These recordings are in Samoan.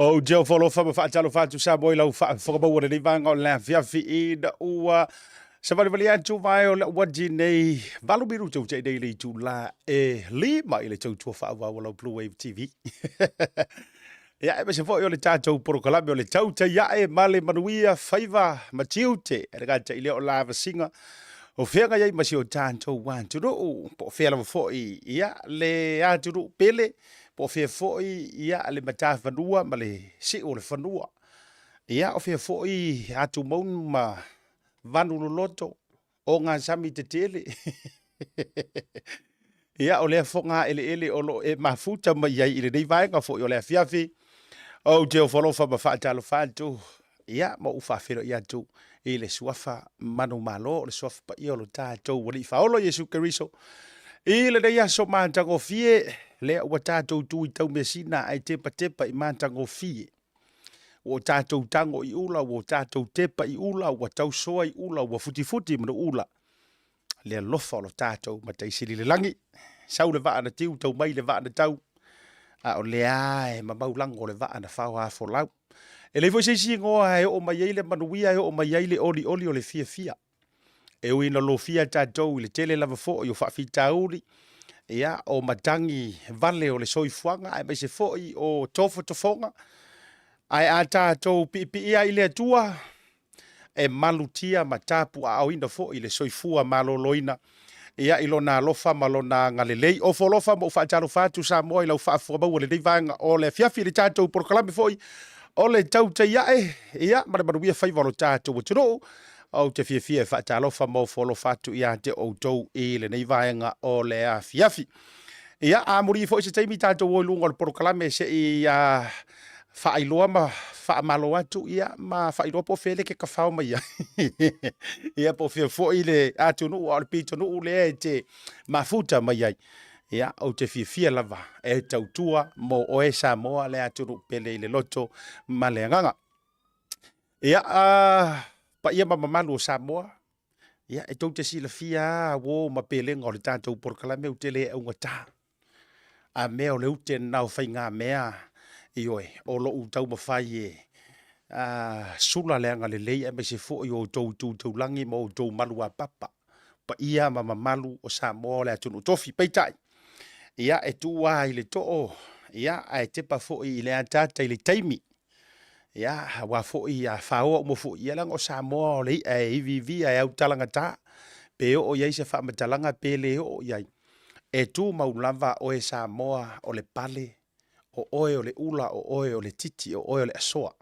Ou te ofo alofa ma faatalofa atu Samoa i lau faafofoga maua i lenei vaega o le afiafi ina ua savalivali atu vae o lau ati nei 8 minute ua tea nei le itula e 5 i le tautua faaauau a lau Blue Wave TV. Ia, aemaise foi o le tatou polokalame o le tautai ae ma le manuia faiva ma tiute. E le gata i lea o lavasiga o feagai ai ma si o tatou atunuu, po o fea lava foi, ia, le atunuu pele, po o fea foi, ia, le matafanua ma le siu o le fanua. Ia, o fea foi atumaunu ma vanu loloto, ogasami tetele. Ia, o lea foga eleele o lo o e mafuta mai ai i lenei vaega foi o le afiafi, ou te ofo alofa ma faatalofa atu, ia, ma ou faafeiloai atu i le suafa manumalo, o le suafa paia o lo tatou Alii Faaola Iesu Keriso, i lenei aso matagofie, lea ua tatou tu i taumeasina ae tepatepa i matagofie. Ua o tatou tago i ula, ua o tatou tepa i ula, ua tausoa i ula, ua futifuti manuula le alofa o lo tatou Matai Sili i le lagi. Sau le vaa na tiu, tau mai le vaa na tau, a o lea e mamau lago le vaa na faoa folau. E leai foi se isi igoa e oo mai ai le manuia, e oo mai ai le olioli o le fiafia. E ui ina lofia tatou i le tele lava foi o faafitauli, ia, o matagi vale o le soifuaga aemaise foi o tofotofoga, ae a tatou piipiia i le Atua, e malutia ma tapuaaoina foi le soifua maloloina, ia, i Lona alofa ma Lona agalelei. Ofo alofa ma ou faatalofa atu Samoa i lau faafofoga maua i lenei vaega o le afiafi i le tatou polokalame foi o le Tautai Ae, ia, ma le manuia faiva o lo tatou atunuu. Ou te fiafia e faatalofa ma ofo alofa atu ia te outou i lenei vaega o le afiafi. Ia, amuli foi se taimi tatou o i luga o le polokalame se i faailoa ma faamalo atu, ia, ma faailoa po o fea le ke kafao mai ai. Ia, po o fea foi le atunuu, a o le pitonuu lea e te mafuta mai ai. Ia, ou te fiafia lava e tautua mo oe Samoa, le atunuu pele i le loto ma le agaga. Ia, paia ma mamalu o Samoa, ia, e tou te silafia lava uo ma pelega o le tatou polokalame ou te le augata. A mea o le ute lena o faigamea, ioe, o lou taumafai e sula le agalelei aemaise foi o outou itu taulagi ma outou maluapapa, paia ma mamalu o Samoa o le atunuu tofi. Peitai, ia, e tuu lava i le too, ia, ae tepa foi i le ataata i le taimi Ia, aua foi a faoa uma foi, ia leaga o Samoa o le i'a e iviivia e autalagata, pe oo i ai se faamatalaga pe le oo i ai. E tumau lava oe Samoa o le pale, o oe o le ula, o oe o le titi, o oe o le asoa.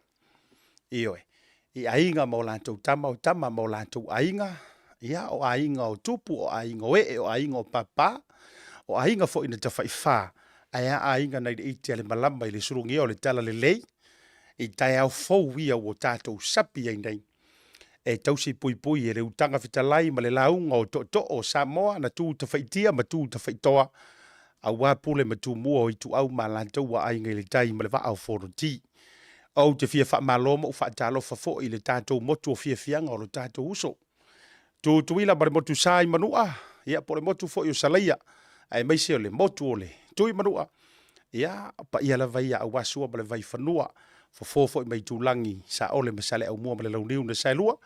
Ioe, i aiga ma o latou tama, o tama ma o latou aiga, ia, o aiga o tupu, o aiga o ee, o aiga o papa, o aiga foi na tafaifa, Ae a aiga nai le ite a le malama i le sulugia o le talalelei i taeao fou ia ua tatou sapi ai nei, e tausi puipui e le utaga fetalai ma le lauga o tootoo o Samoa na tu tafaitia ma tu tafaitoa aua pule ma tumua o ituau ma latou aiga i le tai ma le vaa o Fonoti. Ou te fia faamalo ma ou faatalofa foi i le tatou motu o fiafiaga o lo tatou uso. Tutuila ma le motu sa i Manua, ia po o le motu foi o Salaia, aemaise o le motu o le Tui Manua, ia, o paia lava ia aua Sua ma le Vaifanua, Fofo foi ma Itulagi, Saole ma Saleaaumua ma le Launiu na Saelua,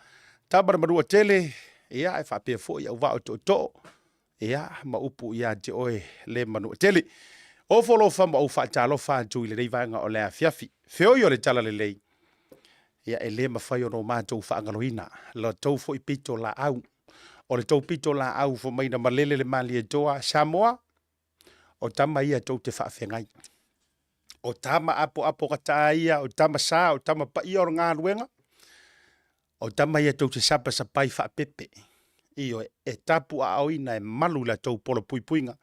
Tama le Manua Tele, ia, e faapea foi Auvaa o Tootoo, ia, ma upu ia te oe le Manua Tele. Ofo alofa ma ou faatalofa atu i lenei vaega o le afiafi. Feoi o le Talalelei, ia e le mafai ona o matou faagaloina la tou foi pito laau. O le tou pito laau fai mai na malele le Malietoa, Samoa, o tama ia tou te faafeagai. O tama apoapogata ia, o tama sa, o tama paia o le galuega, o tama ia tou te sapasapai faapepe. Ioe, e tapuaaoina e malu i la tou pola puipuiga,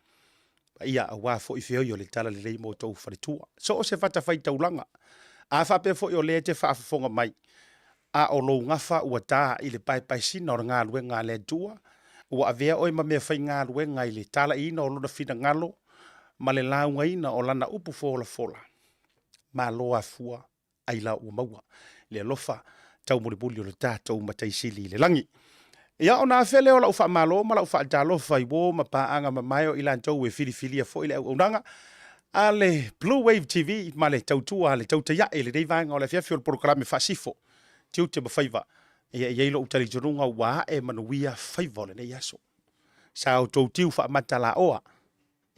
Ia, aua foi feoi o le talalelei mo outou faletua. So o se fatafaitaulaga, a faapea foi o lea e te faafofoga mai, a o lou gafa ua ta i le paepaesina o le galuega a le Atua, ua avea oe ma meafaigaluega i le talaiina o Lona finagalo ma le laugaina o Lana upu folafola, malo afua ailao ua maua le alofa taumolimoli o le tatou Matai Sili i le lagi. Ia, ona afe lea o lau faamalo ma lau faatalofa i uo ma paaga mamae o i latou e filifilia foi le auaunaga. a le Blue Wave TV ma le tautua a le Tautai Ae i lenei vaega o le afiafi o le polokalame faasifo, tiute ma faiva. Ia e i ai lou talitonuga ua ae manuia faiva o lenei aso. Sa outou tiu faamatalaoa,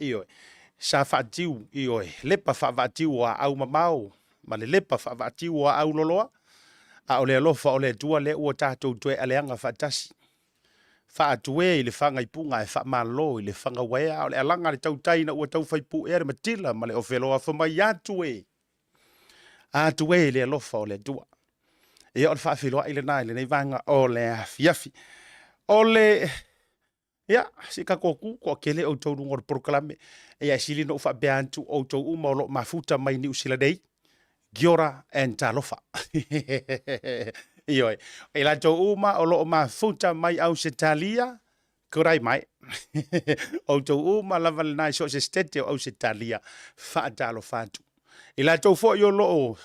ioe, sa faatiu, ioe, lepa faavaatiu o aau mamao ma le lepa faavaatiu o aau loloa, a o le alofa o le Atua lea ua tatou toe aleaga faatasi. Faatue i le fagaipuga ae faamalo i le fagauaea, a o le alaga a le tautai ina ua taufai puea le matila ma le ofeloa fai mai, Atu e! Atu e i le alofa o le Atua. Ia, o le faafeiloai lena i lenei vaega o le afiafi. O le Ia, se i tatou tu, toatele outou i luga o le polokalame. Ia, e sili ona ou faapea atu, outou uma o lo o mafuta mai Niu Sila nei, Kia ora and talofa. Ioe. I latou uma o lo o mafuta mai Ausetalia, G'day mate. Outou uma lava lena i so o se setete o Ausetalia, faatalofa atu. I latou foi o lo o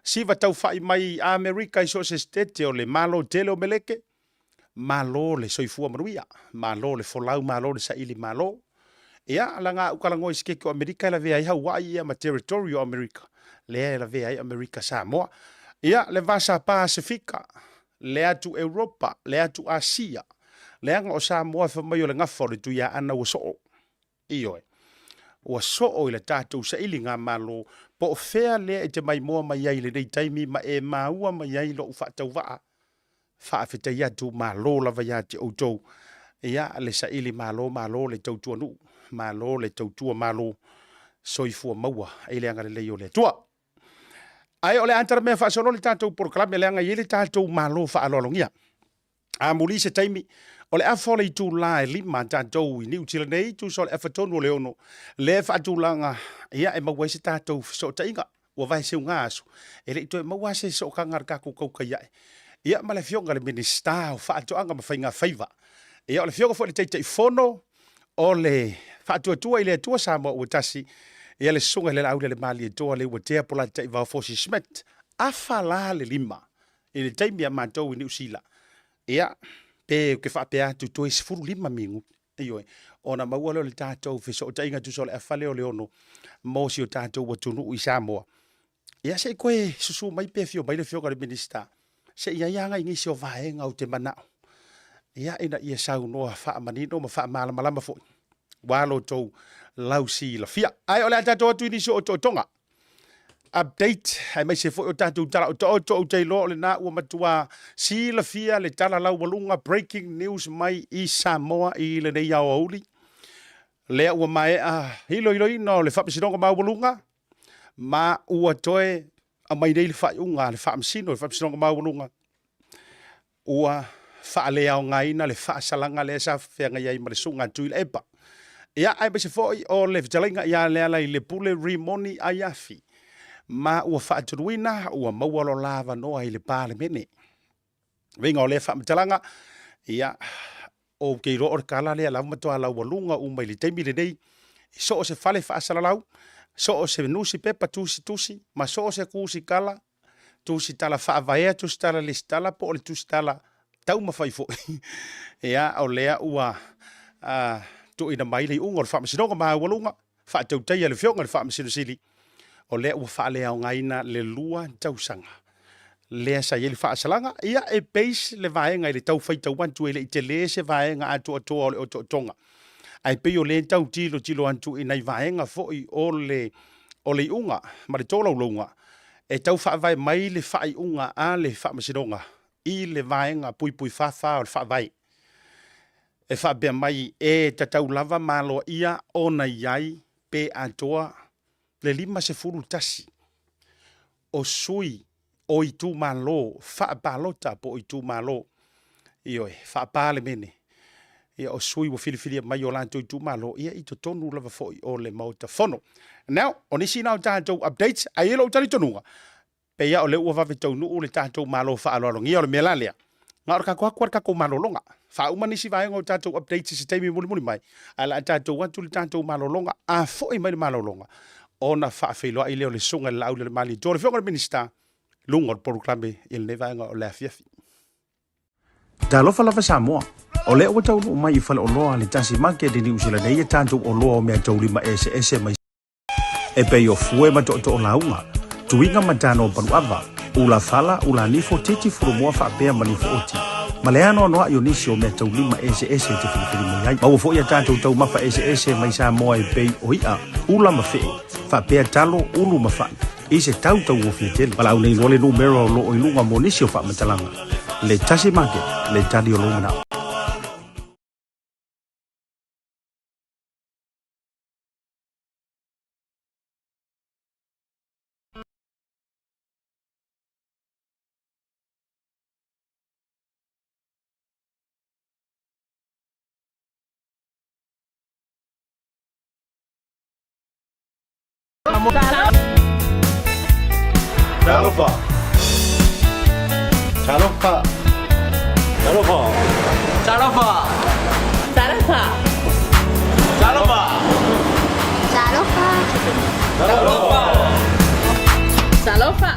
siva taufai mai Amerika i so o se setete o le Malo tele o Meleke, Malo le soifua manuia, malo le folau, malo le saili malo. Ia, leaga a ou talanoa i Setete o Amerika e lavea ai Hawaii ia ma Territory o Amerika, lea e lavea ai Amerika Samoa. Ia, le Vasa Pasefika, le atu Europa, le atu Asia, leaga o Samoa fai mai o le gafa o le Tuiaana ua soo. Ioe. Ua soo i le tatou sailigamalo, po o fea lea e te maimoa mai ai i lenei taimi ma e maua mai ai lou faatauvaa. Faafetai atu, malo lava ia te outou. Ia, le saili malo, malo le tautua nuu, malo le tautua malo, soifua maua i le agalelei o le Atua. Ae o le a taramea faasolo le tatou polokalame leaga e i ai le tatou malo faaaloalogia. Amuli se taimi, o le afa o le itulā e lima a tatou i Niu Sila nei, tusa o le afa tonu o le ono, lea e faatulaga, ia, e maua ai se tatou fesootaiga. Ua vae seuga aso, e le i toe maua lava se sootaga a le tatou tautai ae. Ia, ma le Afioga i le Minisita o Faatoaga ma Faiga Faiva. Ia, o le Afioga foi i le Taitaifono o le Faatuatua i le Atua Samoa ua tasi, ia le Susuga i le Laaulialemalietoa Leuatea Polataivao Fosi Schmidt. Afa la le lima i le taimi a matou i Niu Sila, ia, pe ou te faapea atu toe 15 minute, ioe, ona maua lea o le tatou fesootaiga tusa o le afa lea o le ono mo si o tatou atunuu i Samoa. Ia, se i toe susu mai pe afio mai le Afioga i le Minisita, se i i ai lava nai nisi o vaega ou te manao, ia, ina ia saunoa faamanino ma faamalamalama foi, aua lo outou lausilafia. Ae o le a tatou atu i nisi o otootoga update aemaise foi o tatou tala otooto. Ou te iloa o lena ua matua silafia le tala laualuga breaking news mai i Samoa i lenei aoauli lea ua maea iloiloina o le Faamasinoga Maualuga ma ua toe aumai nei le faaiuga a le Faamasino le Faamasinoga Maualuga ua faaleaogaina le faasalaga lea sa feagai ai ma le Susuga a Tuilaepa. Ia, aemaise foi o le fetalaiga ia Lealailepule Rimoni Aiafi, ma ua faatonuina ua maua lo la avanoa i le Palemene. Uiga o lea faamatalaga, ia, ou te iloa o le tala lea lava matua laualuga uma i le taimi lenei, i so o se fale faasalalau, so o se nusipepa tusitusi, ma so o se tusitala tusitala faavaea, tusitala lesitala po o le tusitala taumafai foi. Ia, o lea ua tuuina mai le iuga o le Faamasinoga Maualuga, faatautaia e le Afioga i le Faamasino Sili, o lea ua faaleaogaina le 2 tausaga lea sa i ai le faasalaga. Ia, e base le vaega i le tau faitau atu, e le i tele se vaega atoatoa o le otootoga, ae pei o lea e tau tilotilo atu i nai vaega foi o le o le iuga ma le tolaulauga e tau faavae mai le faaiuga a le Faamasinoga i le vaega puipui 44 o le Faavae e faapea mai e tatau lava ma aloaia ona i ai pe atoa le 51 o sui o itumalo faapalota po o itumalo, ioe, faapalemene, ia o sui ua filifilia mai o latou itumalo, ia i totonu lava foi o le Maota Fono. Now, o nisi na o tatou updates, ae i ai lou talitonuga, pei lava o lea ua vave taunuu le tatou Malo faaaloalogia, o le mea la lea, na o le tatou atu lava le tatou malologa. Faauma nisi vaega o tatou updates i se taimi mulimuli mai, ae o le a tatou atu le tatou malologa, a foi mai le malologa, ona faafeiloai lea o le Susuga i le Laaulialemalietoa, le Afioga i le Minisita, i luga o le polokalame i lenei vaega o le afiafi. Talofa lava Samoa! O lea ua taunuu mai i faleoloa a le Tasi Market i Niu Sila nei a tatou oloa o meataulima eseese mai. e pei o fue ma tootoo lauga, tuiga ma tano paluava, ula fala, ula nifo, titi fulumoa faapea ma nifo oti, ma le anoanoai o nisi o meataulima eseese e te filifili mai ai. Maua foi a tatou taumafa eseese mai Samoa e pei o i'a, ula ma fe'e, faapea talo, ulu ma fa'i, i se tau taugofie tele. Valaau nei loa le numera o lo o i luga mo nisi o faamatalaga. Le Tasi Market, le tali o lou manao. Talofa. Talofa. Talofa. Talofa. Talofa. Talofa. Talofa. Talofa. Talofa.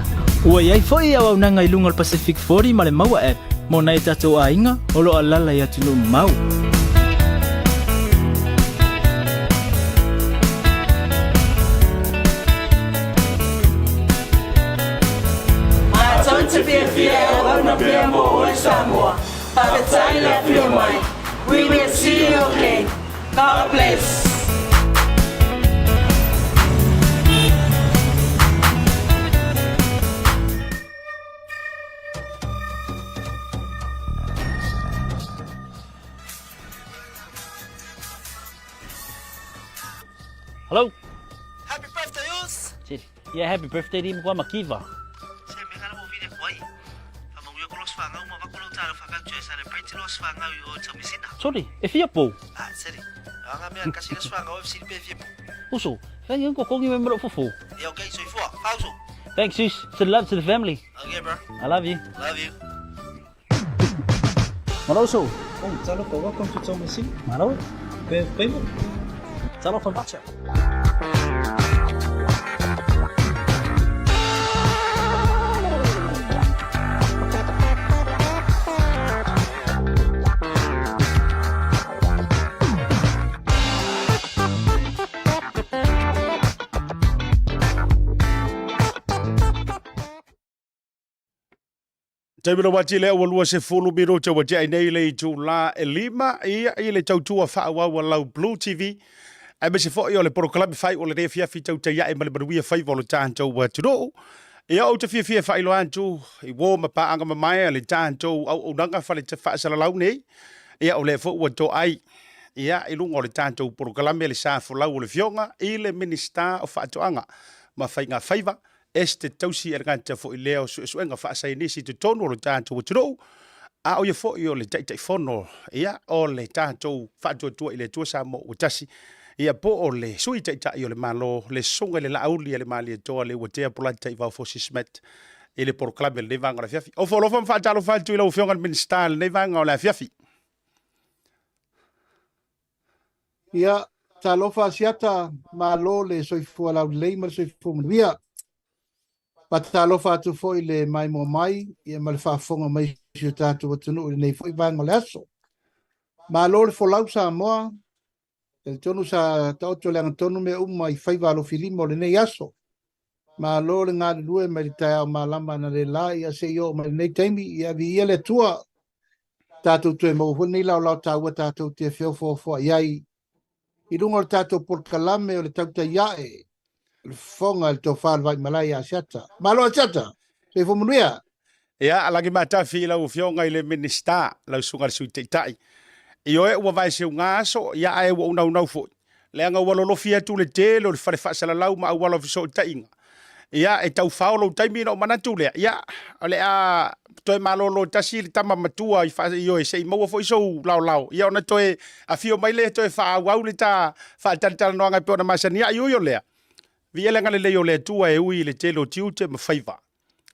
Ua i ai foi auaunaga i luga o le Pacific 40 ma le Maua App mo nai o tatou aiga o lo o alaala i atunuu mamao. Matou te fiafia e auauna pea mo oe Samoa. Faafetai le afio mai. We will see you again. God bless. Hello. Happy birthday, us! Yeah, happy birthday di mkwa makiva. Se me ngala mo vile kwai. Fa mangu yo kolos fa ngau ma va kolo talo fa ka tue celebrate los fa ngau yo tau misina. Sorry, e fia pou. Ah, seri. Anga me kasi los fa ngau FC pe fia pou. Uso, thank you ko kongi me mro fufu. Yeah, okay, so ifua. Fauso. Thanks sis. Send love to the family. Okay, bro. I love you. Love you. Malo uso. Oh, talofa, welcome to Taumeasina. Malo. Pe payment. Talofa macha. Taimi lava ati lea ua 20 minute ua tea nei le itulā e lima ia i le tautua faaauau a lau Blue TV aemaise foi o le polokalame faaiu o lenei afiafi tautai ae ma le manuia faiva o lo tatou atunuu. Ia ou te fiafia e faailoa atu i uō ma paaga mamae a le tatou auaunaga fale faasalalau nei. Ia o lea foi ua toai ia i luga o le tatou polokalame le sa folau o le Afioga i le Minisita o Faatoaga ma Faiga Faiva Esetete Tausi e le gata foi lea o suesuega faasaienisi i totonu o lo tatou atunuu, a o ia foi o le Taitaifono ia o le tatou Faatuatua i le Atua Samoa ua Tasi, ia po o le Sui Taitai o le Malo, le Susuga i le Laauli a le Malietoa Leuatea Polata Ivaofosi Smith i le polokalame o lenei vaega o le afiafi. Ofo alofa ma faatalofa atu i lau Afioga i le Minisita i lenei vaega o le afiafi. Ia, talofa Asiata, malo le soifua laulelei ma le soifua manuia. Faatalofa atu foi i le maimoa mai ia ma le faafofoga mai o si o tatou atunuu i lenei foi vaega o le aso. Malo le folau Samoa, talitonu sa taoto le agatonu mea uma i faiva alofilima o lenei aso. Malo le galulue mai le taeao malama analeila ia se i oo mai lenei taimi, ia viia le Atua. Tatou toe maua foi lenei laolao taua tatou te feofoofoai ai i luga o le tatou polokalame o le tautai ae o le fofoga i le tofa o le Vaimalae ia Asiata. Malo Asiata! Soifua manuia! Ia, lagi matafi i lau Afioga i le Minisita, lau Susuga i le Sui Taitai. Ioe ua vaeseuga aso, ia ae ua ou naunau foi. Leaga ua lolofi atu le tele o le fale faasalalau ma auala o fesootaiga. Ia, e tau fao lou taimi ona ou manatu lea, ia, o le a toe malolo tasi le tama matua i faa, ioe, se i maua foi sou laolao, ia ona toe afio mai lea toe faaauau le ta faatalatalanoaga e pei ona masani ai. Ui o lea, viia le agalelei o le Atua e ui i le tele o tiute ma faiva.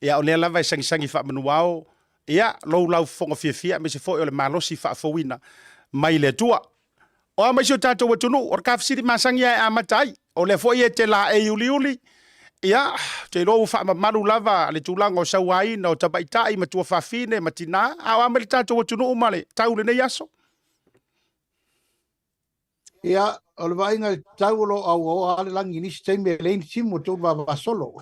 Ia, o lea lava e sagisagi faamanuao, ia, lou laufofoga fiafia aemaise foi o le malosi faafouina mai le Atua. O a mai si o tatou atunuu, o le tafesili masani lava e amata ai. O lea foi e te laei uliuli, ia, ou te iloa ua faamamalu lava le tulaga o sauaina o tamaitai ma tuafafine ma tinā, a o a mai le tatou atunuu ma le tau i lenei aso? Ia, o le vaaiga i le tau o lo o auaoa lava le lagi i nisi taimi e leai ni timu e tou vavasolo.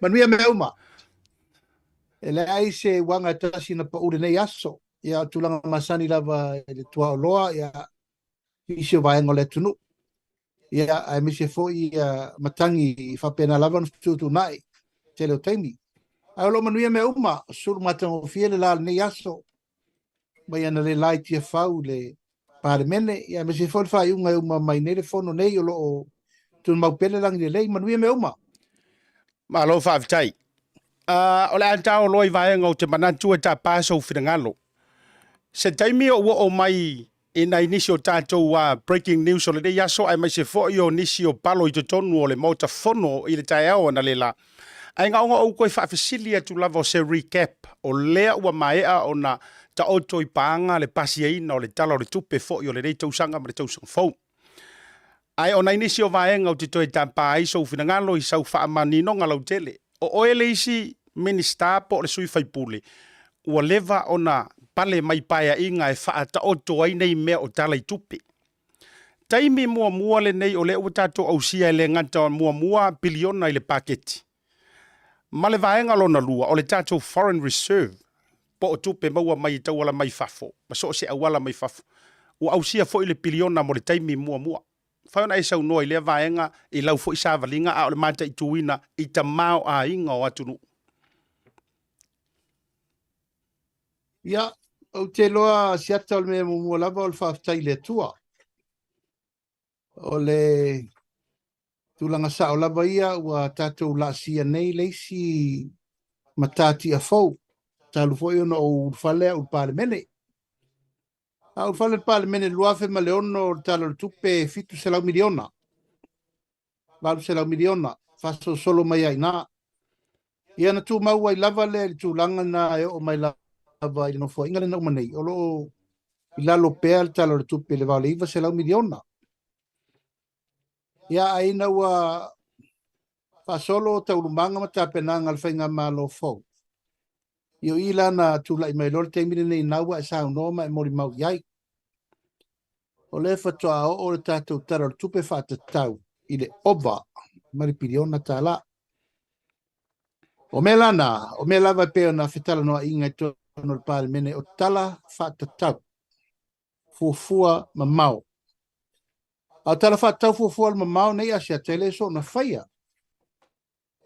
Manuia mea uma. E leai se uaga e tasi na pau lenei aso. Ia, o tulaga masani lava i le tuaoloa, ia, nisi o vaega o le atunuu. Ia, aemaise foi ia matagi faapena lava ona fetuutuunai tele o taimi. Ae o lo o manuia mea uma, sulu matagofie le la o lenei aso, mai analeila i Tiafau i le Palemene, ia aemaise foi le faaiuga e uma mai nei le fono nei o lo o tumau pea le lagi lelei. Manuia mea uma. Malo faafetai. O le a tao loa i vaega ou te manatu e tapa sou finagalo. Se taimi ou oo mai i nai nisi o tatou breaking news o lenei aso aemaise foi o nisi o palo i totonu o le Maota Fono i le taeao analeila. Ae na ona ou toe faafesili atu lava o se recap o lea ua maea ona taoto i paga le pasiaina o le Tala o le Tupe foi o lenei tausaga ma le tausaga fou. Ae o nai nisi o vaega ou te toe tapa ai sou finagalo i sau faamaninoga lautele. O oe le isi Minisita po o le sui faipule ua leva ona pale mai paeaiga e faataoto ai nei mea o tala i tupe. Taimi muamua lenei o lea ua tatou ausia e le gata muamua piliona i le paketi. Ma le vaega lona lua o le tatou foreign reserve po o tupe maua mai i tauala mai fafo ma so o se auala mai fafo, ua ausia foi le piliona mo le taimi muamua. Mafai ona e saunoa i lea vaega i lau foi savaliga a o le mataituina i tamaoaiga o atunuu. Ia, ou te iloa Asiata o le mea muamua lava o le faafetai i le Atua. O le tulaga sao lava ia ua tatou laasia nei le isi matatia fou, talu foi ona ou ulufale au i le Palemene. A ou ulufale i le Palemene i le 2006 o le Tala o le Tupe e $700 miliona, $800 miliona, faasolosolo mai ai i ina. Ia na tumau ai lava lea i le tulaga lena e oo mai lava i le Nofoaiga lea na uma nei, o lo o i lalo pea le Tala o le Tupe i le va o le $900 miliona. Ia, ae ina ua faasolo taualumaga ma tapenaga a le Faigamalo fou, ia o i la na tulai mai loa le taimi lenei na ua e saunoa ma e molimau i ai. O lea faatoa oo le tatou Tala o le Tupe faatatau i le ova ma le piliona tala. O mea la na, o mea lava e pei ona fetalanoaiga i totonu o le Palemene, o tala faatatau, fuafua mamao. A o tala faatatau fuafua mamao nei Asiata e le soona faia.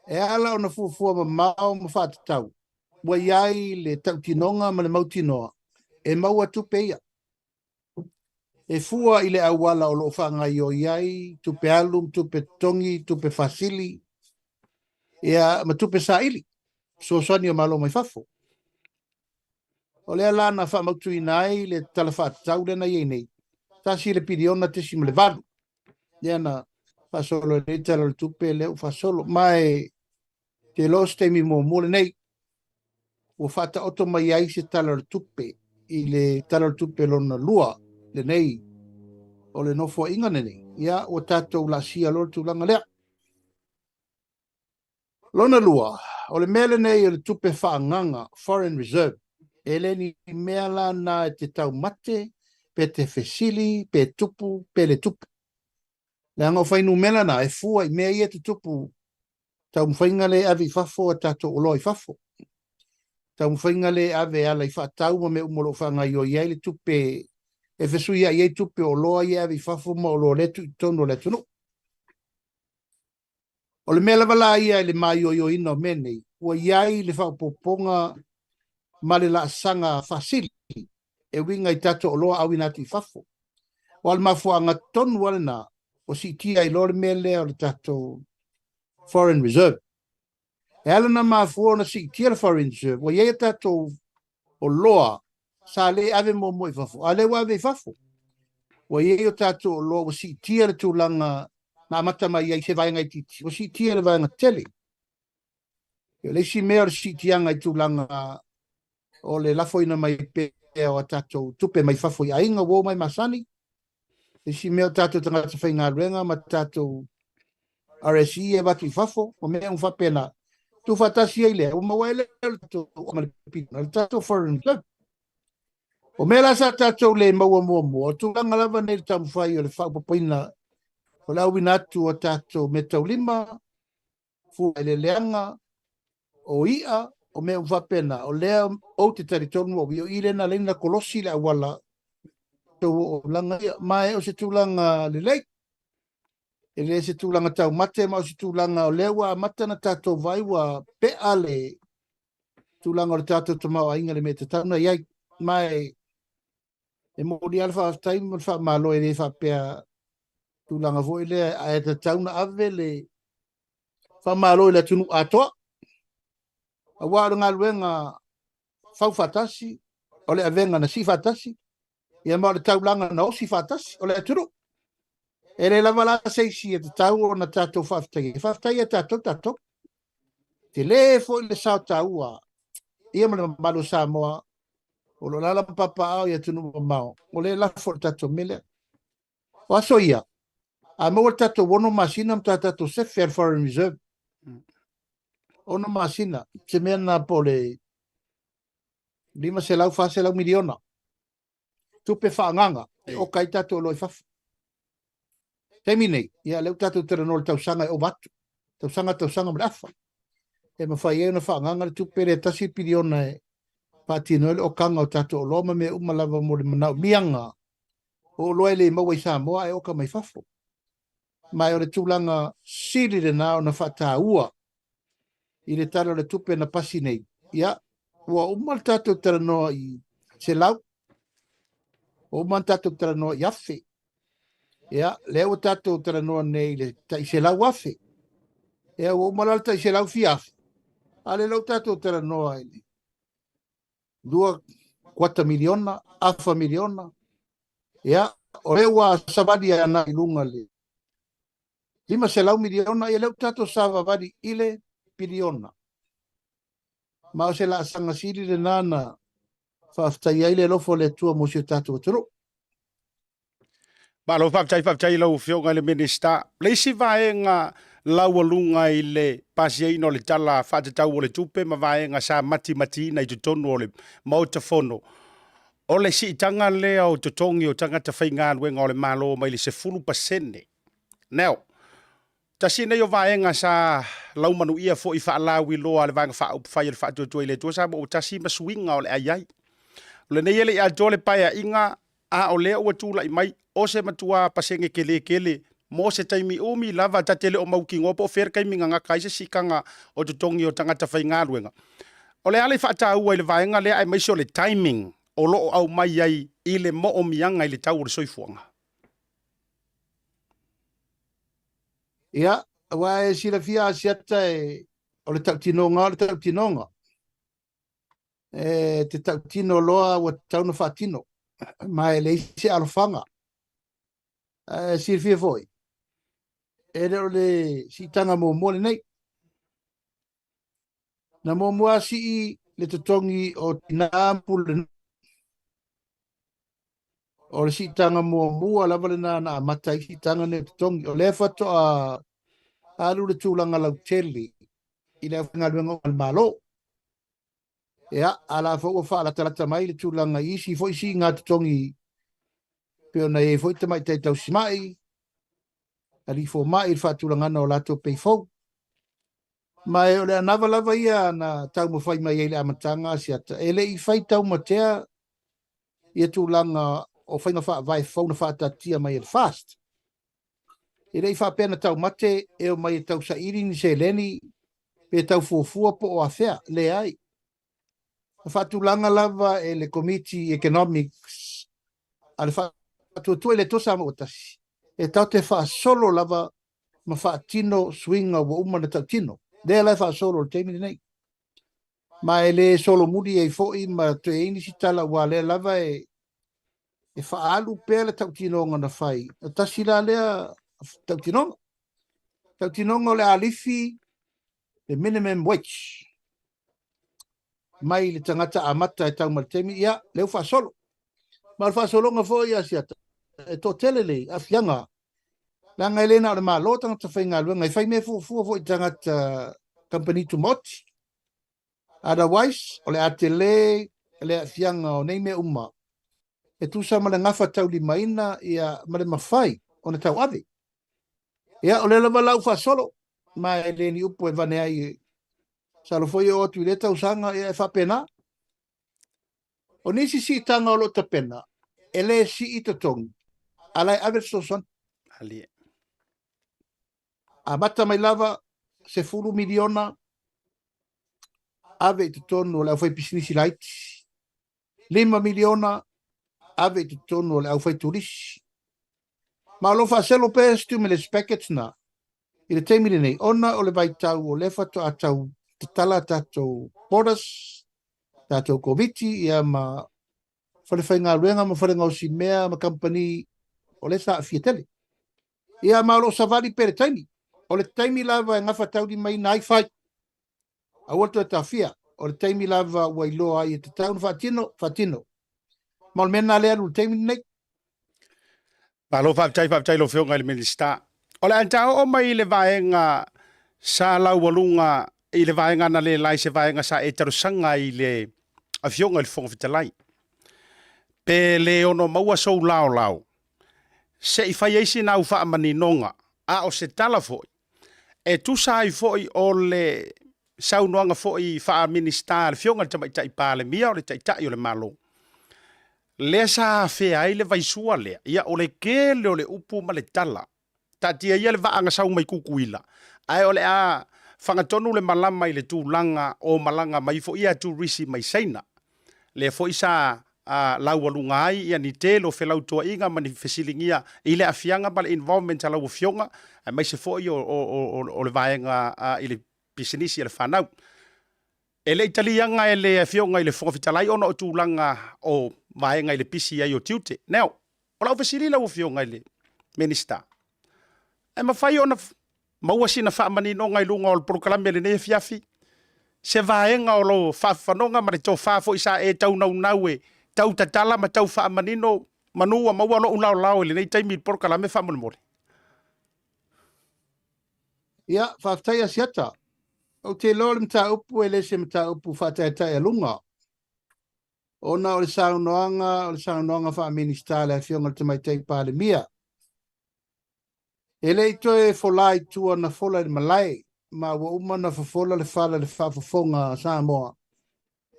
E ala ona fuafua mamao ma faatatau, ua i ai le tautinoga ma le mautinoa e maua tupe ia. E fua i le auala o lo o faagaoioi ai tupe alu ma tupe totogi, tupe faasili, ia, ma tupe saili, fesoasoani o Malo mai fafo. O lea la na faamautuina ai le Tala Faatatau lea na i ai nei, $1.8 piliona, lea na faasolo ai nei Tala o le Tupe lea ua faasolo. Ma e te iloa o se taimi muamua lenei ua faataoto mai ai se Tala o le Tupe i le Tala o le Tupe lona lua lenei o le Nofoaiga lenei, ia ua tatou laasia loa le tulaga lea. Lona lua, o le mea lenei o le tupe faaagaga, foreign reserve, e le ni mea la na e te taumate, pe te fesili, pe tupu, pe le tupu. Leaga o fuainumera na e fua i mea ia e tutupu, taumafaiga lea e ave i fafo a tatou oloa i fafo, taumafaiga lea e ave e ala i faatau ma mea uma o lo o faagaoioi ai le tupe e fesuiai ai tupe o oloa ia e ave i fafo ma oloa lea e tuu i totonu o le atunuu. O le mea lava la ia i le maioioina o mea nei, ua i ai le faaopoopoga ma le laasaga faasili e uiga i tatou oloa auina atu i fafo. Aua o le mafuaaga tonu lava lena ua siitia ai loa le mea lea o le tatou foreign reserve. E ala ona mafua ona siitia le foreign reserve, ua i ai a tatou oloa sa le ave muamua i fafo, a o lea ua ave i fafo. Ua i ai o tatou oloa ua siitia le tulaga na amata mai ai se vaega itiiti, ua siitia le vaega tele. O le isi mea o le siitiaga i tulaga o le lafoina mai pea o a tatou tupe mai fafo i aiga ua omai masani. Le isi mea o tatou tagata faigaluega ma tatou RSE e avatu i fafo, ma mea uma faapena. Tuufaatasi ai lea, ua maua ai lea o le tatou ma le piliona, le tatou foreign reserve. O mea la sa tatou le maua muamua, o tulaga lava nei i le taumafai o le faaopoopoina o le auina atu o tatou meataulima, fua eleeleaga, o i'a, o mea uma faapena, o lea ou te talitonu au ia, o i lea na ala ai ona kolosi le auala tatou oo i tulaga ia. Ma o se tulaga lelei, e le se tulaga taumate, ma o se tulaga o lea ua amata ona tatou vaai ua pea le tulaga o le tatou tamaoaiga i le mea e tatau ona i ai. Ma e momoli lava le faafetai ma le faamalo, e le faapea tulaga foi lea, ae tatau ona ave le faamalo i le atunuu atoa, aua o le galuega fau faatasi, o le avega na sii faatasi, ia ma o le taulaga na osi faatasi, o le atunuu. E le lava la se isi e tatau ona tatou faafetaia, e faafetaia tatou tatou. Tele foi le sao taua ia ma le mamalu o Samoa o lo o alaala ma papaaao i atunuu mamao, o lea e lafo i le tatou mea lea. O aso ia, a maua le tatou 6 masina ma tatou sefe a le Foreign Reserve. 6 masina, se mea na po o le 500, 400 miliona tupe faaagaga e oka ai tatou oloa i fafo. Taimi nei, ia lea ua tatou talanoa i le tausaga e ova atu, tausaga tausaga ma le afa, e mafai ai ona faaagaga le tupe lea 1 piliona e faatino ai le okaga o tatou oloa ma mea uma lava mo le manaomiaga o oloa e le maua i Samoa ae oka mai fafo. Ma o le tulaga sili lena ona faataua i le Tala o le Tupe na pasi nei. Ia, ua uma le tatou talanoa i 100, ua uma le tatou talanoa i 1,000. Ia, lea ua tatou talanoa nei i le tai 100,000. Ia, ua uma la le tai selau fia afe. A lea ua tatou talanoa i le 2 kuata miliona, afa miliona. Ia, o lea ua savali ana i luga le 500 miliona, ia lea ua tatou savavali i le piliona. Ma o se laasaga sili lena na faafetaia ai le alofa o le Atua mo si o tatou atunuu. Malo faafetai, faafetai i lau Afioga i le Minisita. O le isi vaega laualuga i le pasiaina o le Tala Faatatau o le Tupe ma vaega sa matimatiina i totonu o le Maota Fono, o le siitaga lea o totogi o tagata faigaluega o le Malo mai le 10%. Now, tasi lenei o vaega sa laumanuia foi faalauiloa a le Vaega Faaupufai a le Faatuatua i le Atua Samoa ua tasi ma suiga o le a i ai. O lenei e le i atoa le paeaiga a o lea ua tulai mai o se matua pasene tele tele mo se taimi umi lava ta te le o mautinoa po o fea le taimi na gata ai se siitaga o totogi o tagata faigaluega. O le a le faataua i le vaega lea aemaise o le timing o lo o aumai ai i le moomiaga i le tau o le soifuaga? Ia, aua e silafia Asiata e, o le tautinoga o le tautinoga. E te tautino loa ua tatau ona faatino, ma e leai se alofaga. Ae silafia foi, e le o le siitaga muamua lenei. Na muamua sii le totogi o tinā ma pulenuu. O le siitaga muamua lava lena na amata ai siitaga nei o totogi. O lea faatoa alu le tulaga lautele i le aufaigaluega a le Malo. Ia, a la foi ua faalatalata mai le tulaga i isi foi siiga totogi pei ona i ai foi tamaitai tausimai, alii fomai i le faatulagaga o latou pei fou. Ma o le anava lava ia na taumafai mai ai i le amataga Asiata, e le i fai taumatea ia tulaga o faiga faavae fou na faataatia mai e le FAST. E le i faapea na taumate e omai e tausaili ni seleni pe tau fuafua po o afea, leai. Na faatulaga lava e le Komiti Economics a le Faatuatua i le Atua Samoa ua Tasi, e tatou te faasolo lava ma faatino suiga ua uma ona tautino. Lea la e faasolo i le taimi lenei. Ma e le solomuli ai foi ma toe i ai nisi tala aua o lea lava e e faaalu pea le tautinoga na fai. O tasi la lea tautinoga. Tautinoga o le alifi le minimum wage mai le tagata amata e tau mai le taimi, ia, lea ua faasolo. Ma o le faasologa foi Asiata, e toatele le aafiaga, leaga e le na o le Malo tagata faigaluega, e fai mea fuafua foi i tagata kamupani tumaoti. Otherwise, o le a tele le aafiaga o nei mea uma. E tusa ma le gafataulimaina ia ma le mafai ona tauave. Ia, o lea lava la ua faasolo, ma e le ni upu e vane ai, masalo foi e oo atu i lea tausaga, ia e faapena. O nisi siitaga o lo o tapena, e le sii totogi, a la e ave le fesoasoani. Malie. Amata mai lava $10 miliona ave i totonu o le aufaipisinisi laiti, $5 miliona ave i totonu o le aufaitulisi. Ma o lo o faaselo pea stimulus package na i le taimi lenei, ona o le vaitau o lea faatoa tau tatala tatou borders, tatou Koviti, ia ma falefaigaluega ma falegaosimea ma kamupani o lea sa aafia tele. Ia ma o lo o savali pea le taimi. O le taimi lava e gafataulimaina ai fai. Aua le toe taofia. O le taimi lava ua iloa ai e tatau ona faatino, faatino. Ma o le mea lena lea e alu i le taimi lenei. Malo faafetai, faafetai i lau Afioga i le Minisita. O le a ta oo mai i le vaega sa laualuga i le vaega analeila i se vaega sa e talosaga ai i le Afioga i le Fofoga Fetalai. Pe le ono maua sou laolao se i fai ai sina au faamaninoga, a o se tala foi e tusa ai foi o le saunoaga foi faa-Minisita a le Afioga i le Tamaitai Palemia o le Taitai o le Malo, lea sa afea ai le vaisua lea, ia o le tele o le upu ma le tala. Taatia ia le vaa na sau mai Tutuila, ae o le a fagatonu le malama i le tulaga o malaga mai foi ia turisi mai Saina. Lea foi sa laualuga ai ia ni tele o felautoa'iga ma ni fesiligia i le aafiaga ma le involvement a lau Afioga aemaise foi o le vaega i le pisinisi a le fanau. E le i taliaga e le Afioga i le Fofoga Fetalai ona o tulaga o vaega i le pisi ai o tiute. Now, o lau fesili lau Afioga i le Minisita, e mafai ona maua sina faamaninoga i luga o le polokalame i lenei afiafi? Se vaega o lou faafanoga ma le tofa foi sa e taunaunau e tau tatala ma tau faamanino manu ua maua lou laolao i lenei taimi i le polokalame faamolemole. Ia, faafetai Asiata. Ou te iloa o le mataupu e le se mataupu faataetaealuga, ona o le saunoaga, o le saunoaga faa-Minisita a le Afioga i le Tamaitai Palemia. E le i toe fola i tua na fola i le malae, ma ua uma ona fofola le fala i le faafofoga a Samoa.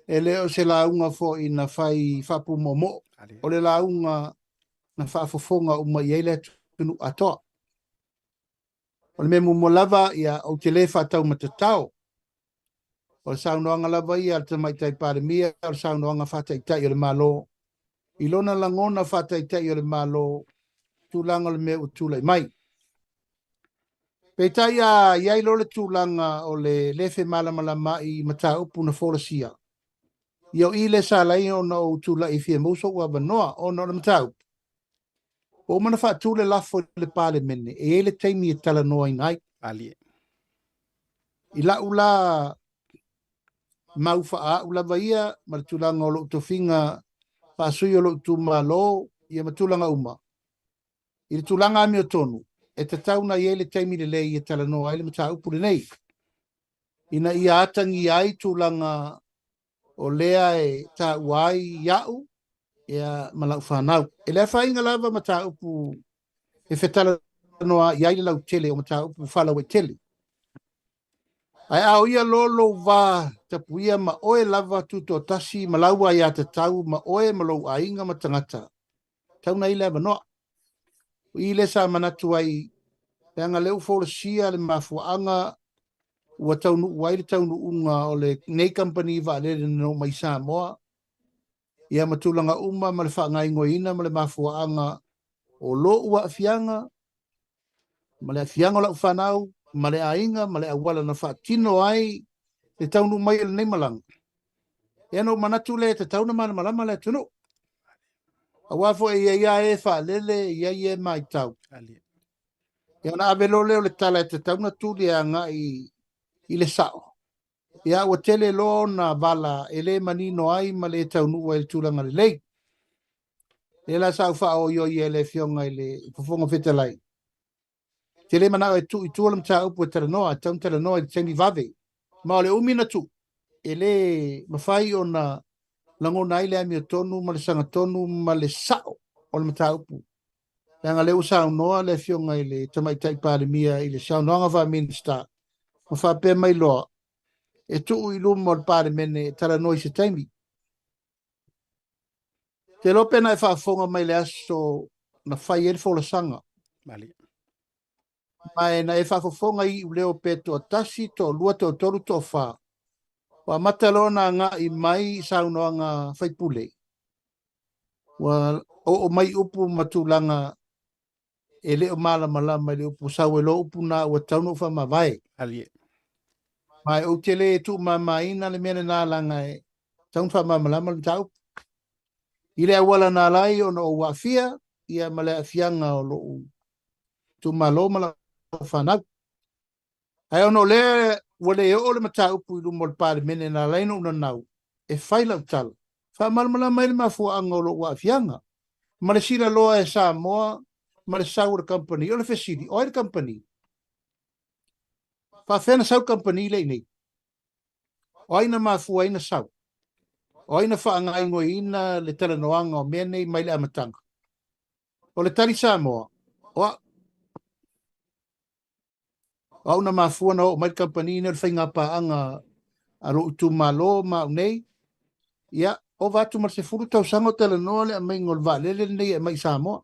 E le o se lauga foi na fai faapumoomoo, o le lauga na faafofoga uma i ai le atunuu atoa. O le mea muamua lava, ia, ou te le faataumatatao. O le saunoaga lava ia a le Tamaitai Palemia, o le saunoaga faataitai o le Malo, i lona lagona faataitai o le Malo, tulaga o le mea ua tulai mai. Peitai a i ai loa le tulaga o le le femalamalamaai i mataupu na folasia, ia o i lea sa ala ai ona ou tulai e fia maua sou avanoa ona o le mataupu. Ua uma ona faatu le lafo i le Palemene, e i ai le taimi e talanoaina ai. Malie. I la'u la mau faaa'u lava ia ma le tulaga o lo'u tofiga faasui o lo'u itumalo ia ma tulaga uma, i le tulaga amiotonu, e tatau ona i ai le taimi lelei e talanoa ai le mataupu lenei, ina ia atagia ai tulaga o lea e taua ai ia'u ia ma la'u fanau. E le afaina lava mataupu e fetalanoa i ai le lautele o mataupu faalauaitele. Ae a o ia loa lou va tapuia ma oe lava tutoatasi ma lau aiatatau ma oe ma lou aiga ma tagata, tau na i le avanoa. O i lea sa manatu ai, leaga lea ua folasia le mafuaaga ua taunuu ai le taunuuga o lenei kamupani vaalele na oo mai i Samoa, ia ma tulaga uma ma le faagaoioiina ma le mafuaaga o lou aafiaga ma le aafiaga o lau fanau ma le aiga ma le auala na faatino ai le taunuu mai o lenei malaga. Ia na ou manatu lea e tatau ona malamalama le atunuu. Aua foi e i ai lava e faalele, e i ai e matau. Ia ona ave loa lea o le tala e tatau ona tuli e agai i le sao. Ia ua tele loa ona vala e le manino ai ma le taunuu ai i le tulaga lelei. Lea la sa ou faaoioi ai i le Afioga i le Fofoga Fetalai. Te le manao e tuu i tua le mataupu e talanoa, e tatau ona talanoa i le taimi vave. Ma o le umi na tuu, e le mafai ona lagona ai le amiotonu ma le sagatonu ma le sa'o o le mataupu. Leaga lea ua saunoa le Afioga i le Tamaitai Palemia i le saunoaga faa-Minisita ma faapea mai loa, e tuu i luma o le Palemene e talanoa i se taimi. Te iloa pe na e faafofoga mai i le aso na fai ai le folasaga. Malie. Ma e na e faafofoga i iuleo pe toatasi, toalua, toatolu, toafa. Ua amata loa ona agai mai i saunoaga a faipule. Ua oo mai upu ma tulaga e le o malamalama i le upu sau ai loa upu na ua tatau ona ou faamavae. Malie. Ma e ou te le tuumamaina le mea lena leaga e tatau ona faamalamalama le mataupu. I le auala na ala ai ona ou aafia ia ma le aafiaga o lou itumalo ma lau fanau. Ae ona o lea ua le oo le mataupu i luma o le Palemene na ala ai ona ou nanau e fai lau tala, faamalamalama ai le mafuaaga o lou aafiaga ma le silaloa e Samoa ma le sau o le kamupani. O le fesili, o ai le kamupani? Faafefea na sau le kamupani lea i inei? O ai na mafua ai na sau? O ai na faagaoioiina le talanoaga o mea nei mai le amataga? O le tali Samoa, o au. O au na mafua na oo mai le kamupani nei o le faigapaaga a lou itumalo ma au nei. Ia, ova atu ma le 10 tausaga o talanoa le aumaiga o le vaalele lenei e aumai i Samoa.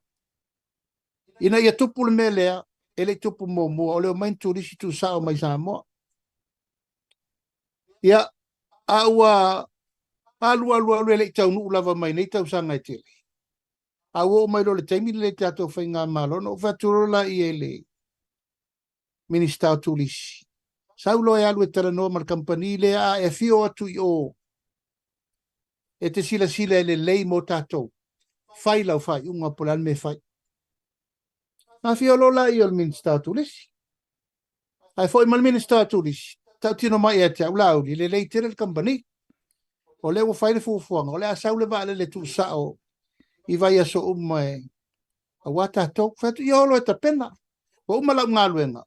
Ina ia tupu le mea lea, e le i tupu muamua, o le omai ni turisi tuusao mai Samoa. Ia, a ua alu alu alu e le i taunuu lava mai nei tausaga e tele. A ua oo mai loa i le taimi lenei i le tatou faigamalo, ona ou fai atu loa lea i le Minisita o Turisi, sau loa e alu e talanoa ma le kamupani lea a e afio atu i o e te silasila e lelei mo tatou, fai lau faaiuga po o le a le mea e fai. Na afio loa lea o le Minisita o Turisi. Ae foi mai le Minisita o Turisi, tautino mai ia te au, Laauli, lelei tele le kamupani. O lea ua fai le fuafuaga, o le a sau le vaalele tuusao i vaiaso uma e aua tatou. Fai atu, ia o loa e tapena. Ua uma lau galuega,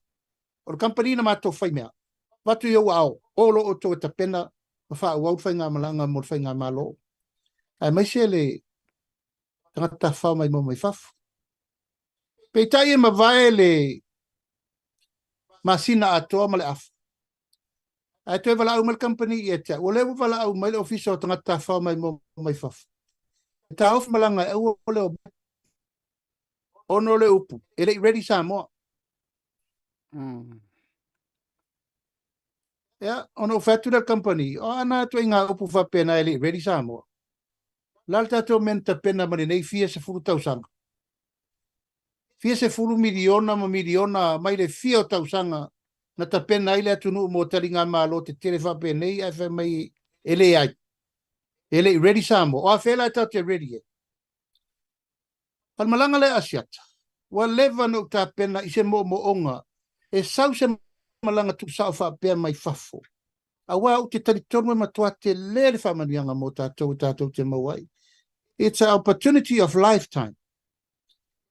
o le kamupani na matou fai mea. Avatu i ou aao, o loa outou e tapena ma faaauau le faigamalaga mo le faigamalo, aemaise le tagata tafafao maimoa mai fafo. Peitai e mavae le masina atoa ma le afa. Ae toe valaau mai le kamupani ia te au. O lea ua valaau mai le Ofisa o Tagata Tafafao Maimoa mai Fafo. E taofi malaga e aua le omai. Ona o le upu, e le i ready Samoa. Ia, ona ou fai atu lea i le kamupani, o a na ituaiga upu faapena e le i ready Samoa? O le a le tatou mea na tapena ma lenei fia sefulu tausaga? Fia sefulu miliona ma miliona mai le fia o tausaga na tapena ai le atunuu mo taligamalo tetele faapenei ae fai mai e leai. E le i ready Samoa. O afea la e tatou te ready ai? O le malaga lea Asiata, ua leva ona ou tapena i se moomooga e sau se malaga tuusao faapea mai fafo, aua ou te talitonu e matua tele le faamanuiaga mo tatou e tatou te maua ai. It's a opportunity of lifetime.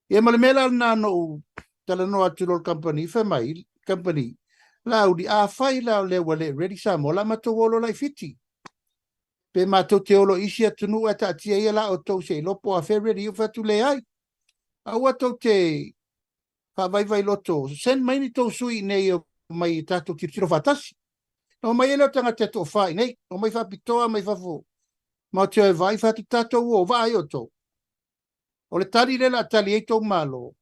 Ia ma le mea la lena na ou talanoa atu loa i le kamupani, fai mai kamupani, Laauli, afai la o lea ua le ready Samoa, o le a matou o loa la i Fiti. Pe matou te o loa i isi atunuu ae taatia ia la outou se i iloa po o afea ready. Ou fai atu, leai. Aua tou te faavaivai loto, send mai ni tou sui i inei e omai e tatou tilotilo faatasi. Na omai ai lea o tagata e toafa i inei, omai faapitoa mai fafo matou te o e vaai, fai atu tatou o, vaai outou. O le tali lea o le a tali ai tou Malo,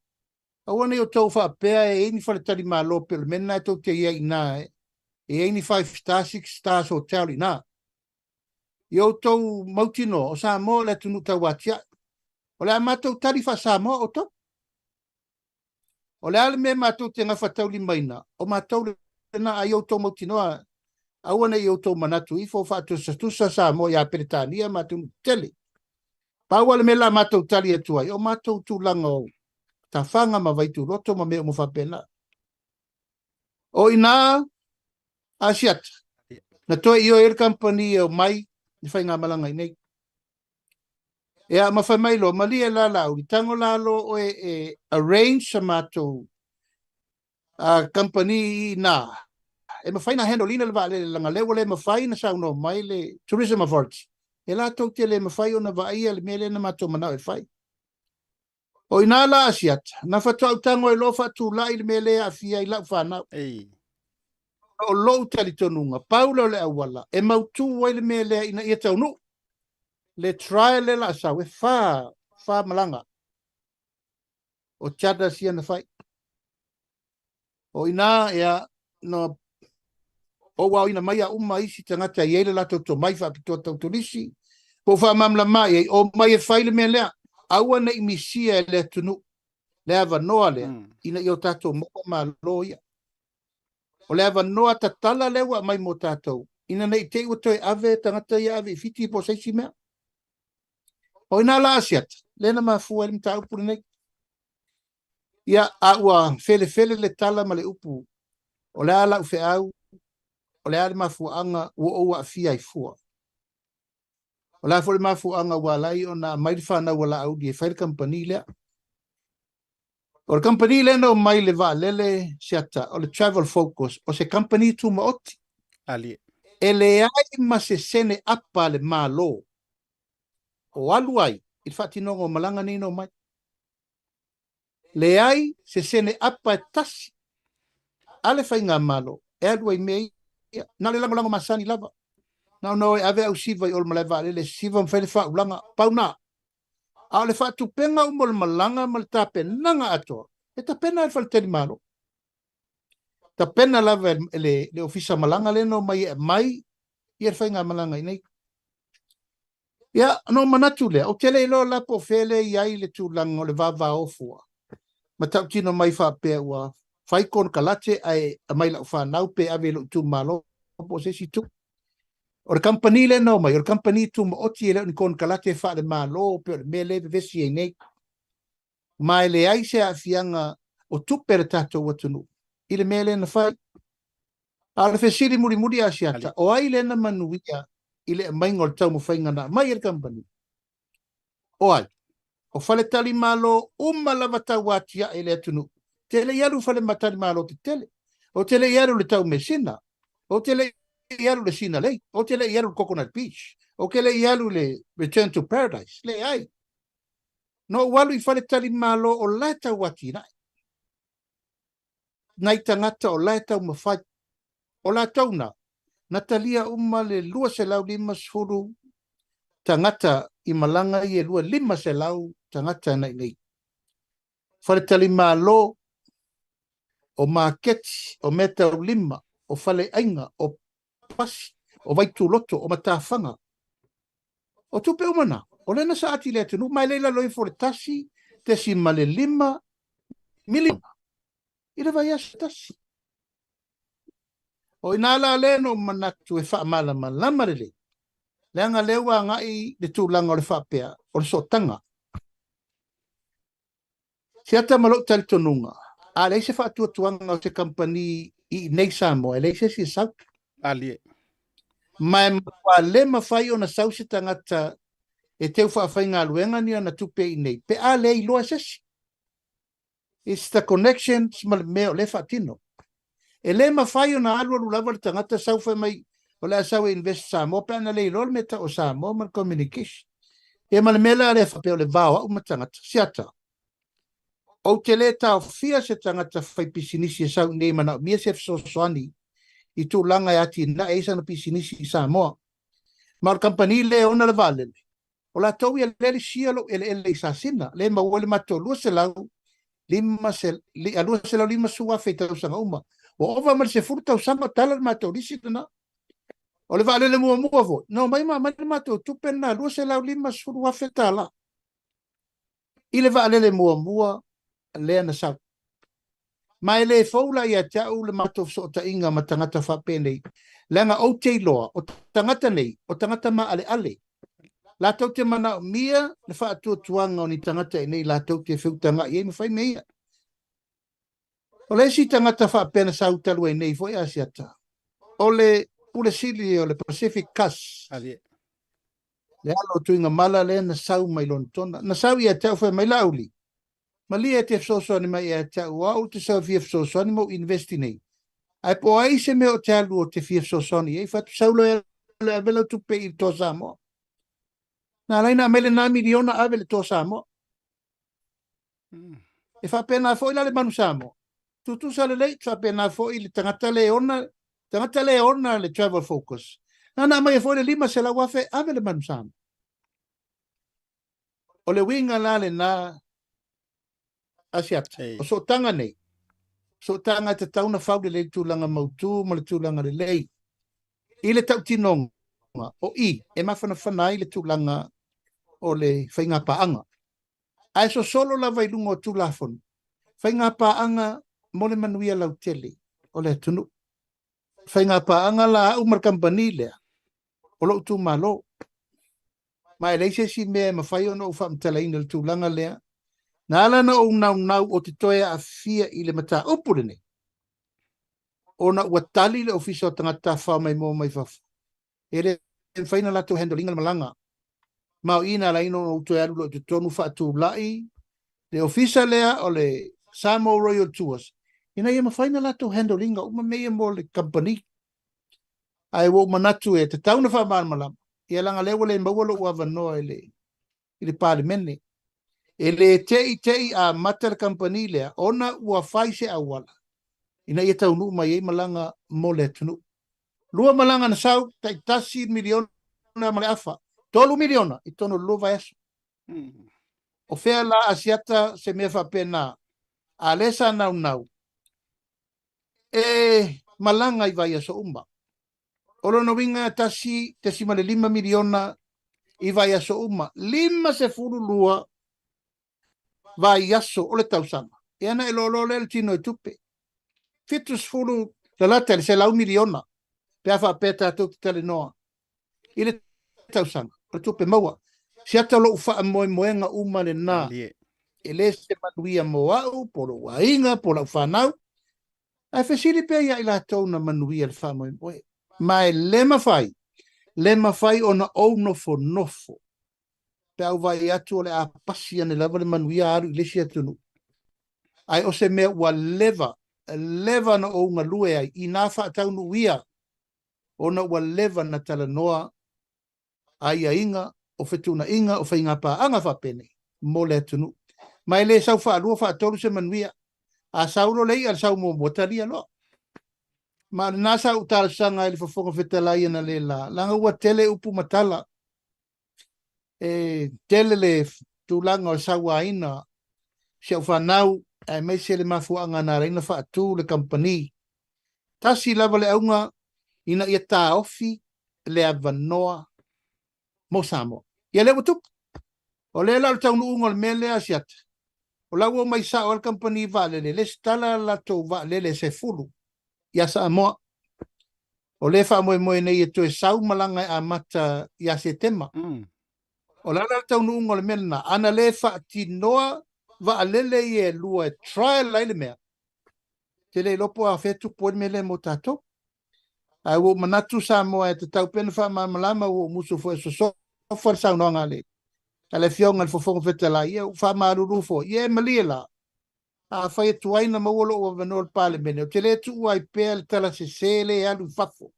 aua ne i outou faapea e i ai ni faletalimalo pei o le mea lena e tou te i ai i ina, e i ai ni five star, six stars hotel i ina. I outou mautinoa, o Samoa o le atunuu tauatiae. O le a matou tali faa-Samoa outou. O le a le mea matou te gafataulimaina, o matou lena, a i outou mautinoa, aua ne i outou manatu ifo faatusatusa Samoa ia Peretania ma atunuu tetele. Pau lava le mea la matou tali atu ai, o matou tulaga o tafaga ma vaituloto ma mea uma faapena. O i ina Asiata, na toe ioe ai le kamupani e omai i faigamalaga i nei. Ia, ma fai mai loa, malie la Laauli, tago la loa oe e arrange sa matou kamupani i ina, e mafai ona handle ina le vaalele, leaga o lea ua le mafai ona saunoa mai le Tourism Authority. E latou te le mafai ona vaaia le mea lea na matou manao e fai. O ina la Asiata, na faatoa ou tago ai loa faatulai le mea lea e aafia ai lau fanau. Ei. O lou talitonuga, pau lea o le auala e mautu ai le mea lea ina ia taunuu. Le trial lea o le a sau, e fa malaga o charters ia na fai. O ina, ia, na ou aoina mai a uma isi tagata e i ai le latou tomai faapitoa tau turisi, po o faamalamalama i ai, omai e fai le mea lea, aua ne i misia e le atunuu le avanoa lea, ina ia o tatou maua malo ia. O le avanoa tatala lea ua aumai mo tatou, ina ne i te i ua toe ave tagata ia ave i Fiti po o se isi mea. O ina la Asiata, lea na mafua ai le mataupu lenei. Ia, a ua felefele le tala ma le upu, o le a lau feau, o le a le mafuaaga ua ou aafia ai fua. O le a foi le mafuaaga ua ala ai ona aumai le fanau a Laauli e fai le kamupani lea. O le kamupani lea na omai le vaalele Siata, o le Travel Focus, o se kamupani tumaoti. Alie. E leai ma se sene apa a le Malo o alu ai i le faatinoga o malaga nei na omai. Leai se sene apa e tasi a le faigamalo e alu ai mea ia. Na o le lagolago masani lava. Na ona o e ave au siva i o le malae vaalele e siva ma fai le faaulaga, pau na. A o le faatupega uma o le malaga ma le tapenaga atoa, e tapena e le faletalimalo. Tapena lava e le ofisa malaga lea na omai e aumai ia le faigamalaga i nei. Ia, ona ou manatu lea, ou te le iloa la po o fea lea e i ai le tulaga o le vavao fua ma tautino mai faapea ua fai konekarate ae aumai lau fanau pe ave i lou itumalo po o se isi itu. O le kamupani lea na omai, o le kamupani tumaoti e le o ni konekarate faale-Malo pei o le mea lea e vevesi ai nei. Ma e leai se aafiaga o tupe a le tatou atunuu i le mea lea na fai. A o le fesili mulimuli Asiata, o ai lea na manuia i le aumaiga o le taumafaiga na aumai e le kamupani? O ai? O faletalimalo uma lava tau atiae i le atunuu. Te le i alu i faletalimalo tetele. Ou te le i alu i le Taumeasina. Ou te le i alu i le Sinalei. Ou te le i alu i le Coconut Beach. Ou te le i alu i le Return to Paradise. Leai. Na ou alu i faletalimalo o la e tau atinae. Nai tagata o la e taumafai. O latou na, na talia uma le 250 tagata i malaga ia e 250 tagata na i nei. Faletalimalo, o maketi, o meataulima, o faleaiga, o pasi, o Vaituloto, o Matafaga. O tupe uma na, o lea na saati i le atunuu, ma e le i lalo ifo o le 1.5 miliona i le vaiaso e tasi. O ina la lea na ou manatu e faamalamalama lelei, leaga lea ua agai le tulaga o le faapea, o le sootaga. Siata ma lou talitonuga, a leai se faatuatuaga o se kamupani i inei Samoa, e leai se isi e sau. Malie. Ma e matua le mafai ona sau se tagata e teu faafaigaluega ni ana tupe i inei, pe a le iloa e se isi. It's the connections ma le mea o lea e faatino. E le mafai ona alualu lava le tagata sau fai mai o le a sau e invest Samoa pe ana le iloa le mea tau o Samoa ma le communication. Ia ma le mea la lea faapea o le vao au ma tagata. Siata, ou te le taofia se tagata fai pisinisi e sau nei manaomia se fesoasoani i tulaga e atinae ai sana pisinisi i Samoa. Ma o le kamupani lea e ona le vaalele, O latou ia lea lisia lou eleele i Sasina, lea e maua ai le matou 250,000 i tausaga uma. Ua ova ma le 10 tausaga o tala le matou lisi lena. O le vaalele muamua foi, na omai ma aumai le matou tupe lena, $250,000 i le vaalele muamua lea na sau. Ma e le fou la ia te au le matou fesootaiga ma tagata faapenei, leaga ou te iloa, o tagata nei, o tagata maaleale. Latou te manaomia le faatuatuaga o ni tagata i nei latou te feutaga'i ai ma fai mea ia. O le isi tagata faapea na sau talu ai nei foi Asiata, o le Pule Sili o le Pacific Cus. Le alo o Tuigamala lea na sau mai Lonetona. Na sau ia te au fai mai Laauli, Malie e te fesoasoani mai ia te au, o au ou te sau e fia fesoasoani ma ou invest i nei. Ae po o ai se mea o te alu o te fia fesoasoani i ai, fai atu sau loa e alu e ave lau tupe i le Toa Samoa. Na ala ai ona aumai lena miliona ave i le Toa Samoa. E faapena foi la le Manu Samoa. Tutusa lelei, faapena foi le tagata le ona, tagata le ona le Travel Focus. Na ona aumai foi le 500,000 ave le Manu Samoa. O le uiga la lena Asiata, o sootaga nei, sootaga e tatau ona fau lelei le tulaga mautu ma le tulaga lelei i le tautinoga o i e mafanafana ai le tulaga o le faigapaaga. Ae sosolo lava i luga o Tulafono, faigapaaga mo le manuia lautele o le atunuu. Faigapaaga la a au ma le kamupani lea, o lou itumalo. Ma e leai se isi mea e mafai ona ou faamatalaina i le tulaga lea. Na ala ona ou naunau ou te toe aafia i le mataupu lenei, ona ua tali le Ofisa o Tagata Tafafao Maimoa mai Fafo, e le mafai ona latou handle ina le malaga. Ma o i na ala ai ona ou toe alu loa i totonu faatulai le ofisa lea o le Samoa Royal Tours ina ia mafai ona latou handle ina uma mea ia mo le kamupani. Ae ua ou manatu e tatau ona faamalamalama, ia leaga lea ua le maua lou avanoa i le i le Palemene. E le te i te i amata le kamupani lea ona ua fai se auala ina ia taunuu mai ai malaga mo le atunuu. Lua malaga na sau, tai $1 miliona ma le afa, $3 miliona i totonu o le 2 vaiaso. O fea la Asiata se mea faapena, a lea sa naunau e malaga i vaiaso uma. O lona uiga e 1.5 miliona i vaiaso uma, 52 vaiaso o le tausaga. Ia ona e loaloa lea le tino i tupe. 70 lalata i le 100 miliona pe a faapea tatou te talanoa i le tausaga o le tupe maua. Siata lou faamoemoega uma lena. E le se manuia mo au, po o lou aiga, po o lau fanau. Ae fesili pea ia i latou na manuia le faamoemoe. Ma e le mafai, le mafai ona ou nofonofo pe a ou vaai atu o le a pasi ane lava le manuia alu i le isi atunuu. Ae o se mea ua leva, leva na ou galue ai inā faataunuuia ona ua leva na talanoa aiaiga, o fetuunaiga, o faigapaaga faapenei mo le atunuu. Ma e le sau faalua faatolu se manuia. A sau loa le i'a i le sau muamua, talia loa. Ma o lena sa ou talosaga ai i le Fofoga Fetalai analeila, leaga ua tele upu ma tala. E tele le tulaga o le sauaina si au fanau, aemaise le mafuaaga na ala ai ona faatu le kamupani. Tasi lava le auga ina ia taofi le avanoa mo Samoa. Ia lea ua tupu. O lea la o le taunuuga o le mea lea Asiata, o la ua omai sao lava le kamupani vaalele, lesitala latou vaalele se 10 ia Samoa. O lea e faamoemoe nei e toe sau malaga e amata ia Setema. O le a la le taunuuga o le mea lena? Ana le faatinoa vaalele ia e lua e trial ai le mea, te le iloa po o afea tupu ai le mea lea mo tatou. Ae ua ou manatu Samoa e tatau pea ona faamalamalama, ua ou musu foi e sosofa le saunoaga a le a le Afioga i le Fofoga Fetalai, ia ua faamalulu foi, ia e malie la, afai e tuai ona maua lou avanoa i le Palemene, ou te le tuua ai pea le tala sese lea e alu i fafo,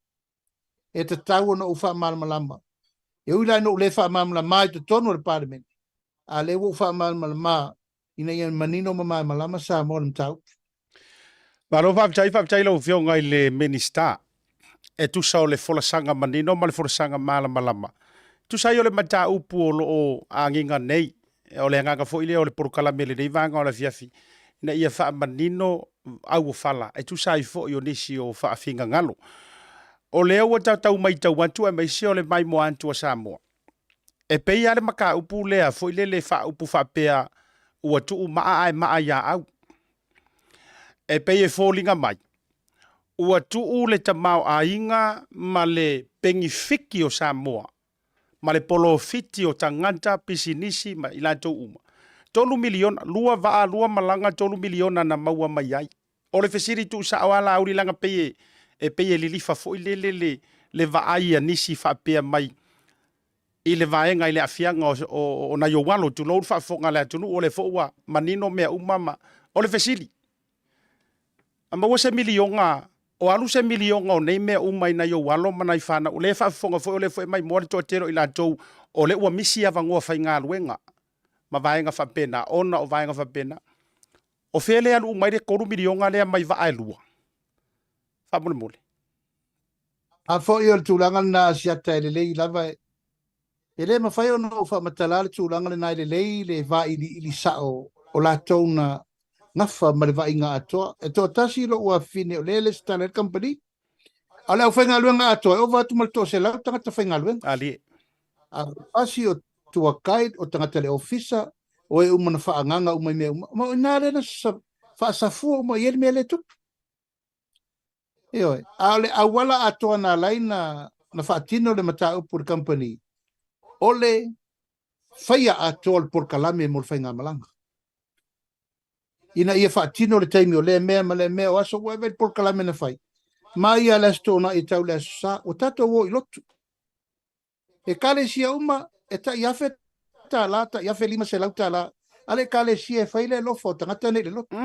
e tatau ona ou faamalamalama. E ui la ina ou le faamalamalama i totonu o le Palemene, a o lea ua ou faamalamalama ina ia manino ma malamalama Samoa i le mataupu. Malo faafetai, faafetai i lau Afioga i le Minisita e tusa o le folasaga manino ma le folasaga malamalama. E tusa ai o le mataupu o lo o agiga nei, o le agaga foi lea o le polokalame i lenei vaega o le afiafi, ina ia faamanino auofala e tusa ai foi o nisi o faafinagalo. O lea ua tatou matau atu aemaise o le maimoa atu a Samoa, E pei lava le mataupu lea foi lele faaupu faapea ua tuu maa ae maa ia au. E pei e foliga mai, ua tuu le tamaoaiga ma le penifiki o Samoa ma le polofiti o tagata, pisinisi ma i latou uma, $3 miliona, lua vaa, lua malaga, $3 miliona na maua mai ai. O le fesili tuusao lava Laauli leaga pei e pei e lilifa foi lele le le vaai a nisi faapea mai i le vaega i le aafiaga o, o, o nai ou alo, tulou le faafofoga a le atunuu, o lea foi ua manino mea uma ma o le fesili, a maua se miliona O alu se miliona o nei mea uma i nai ou alo ma nai fanau, o lea e faafofoga foi o lea foi e maimoa le toatele o i latou o lea ua misi avanoa faigaluega ma vaega faapena ona o vaega faapena. O fea lea e alu uma ai le $3 miliona lea mai vaa e lua? Faamolemole. A foi o le tulaga lena Asiata e lelei lava e E le mafai ona ou faamatala le tulaga lena e lelei le vailiili sao o latou na gafa ma le vaaiga atoa. E toatasi lou afafine o lea e lesitala ai le kamupani, a o le aufaigaluega atoa e ova atu ma le 100 tagata faigaluega. Alie. A o pasi, o tour guide, o tagata le ofisa, o e uma na faaagaga uma i mea uma, ma o i ina lea na faasafua uma i ai le mea lea e tupu. Ioe, a o le auala atoa na ala ai na, na faatino le mataupu i le kamupani, o le faia atoa o le polokalame mo le faigamalaga. Ina ia faatino le taimi o lea mea ma lea mea, o aso ua ave le polokalame na fai. Mai lava le Aso Toonai e tau i le Aso Sa, ua tatou o i lotu. Ekalesia uma e tai $1,000, tai $1,500 a le ekalesia e fai le alofa o tagata nei i le lotu.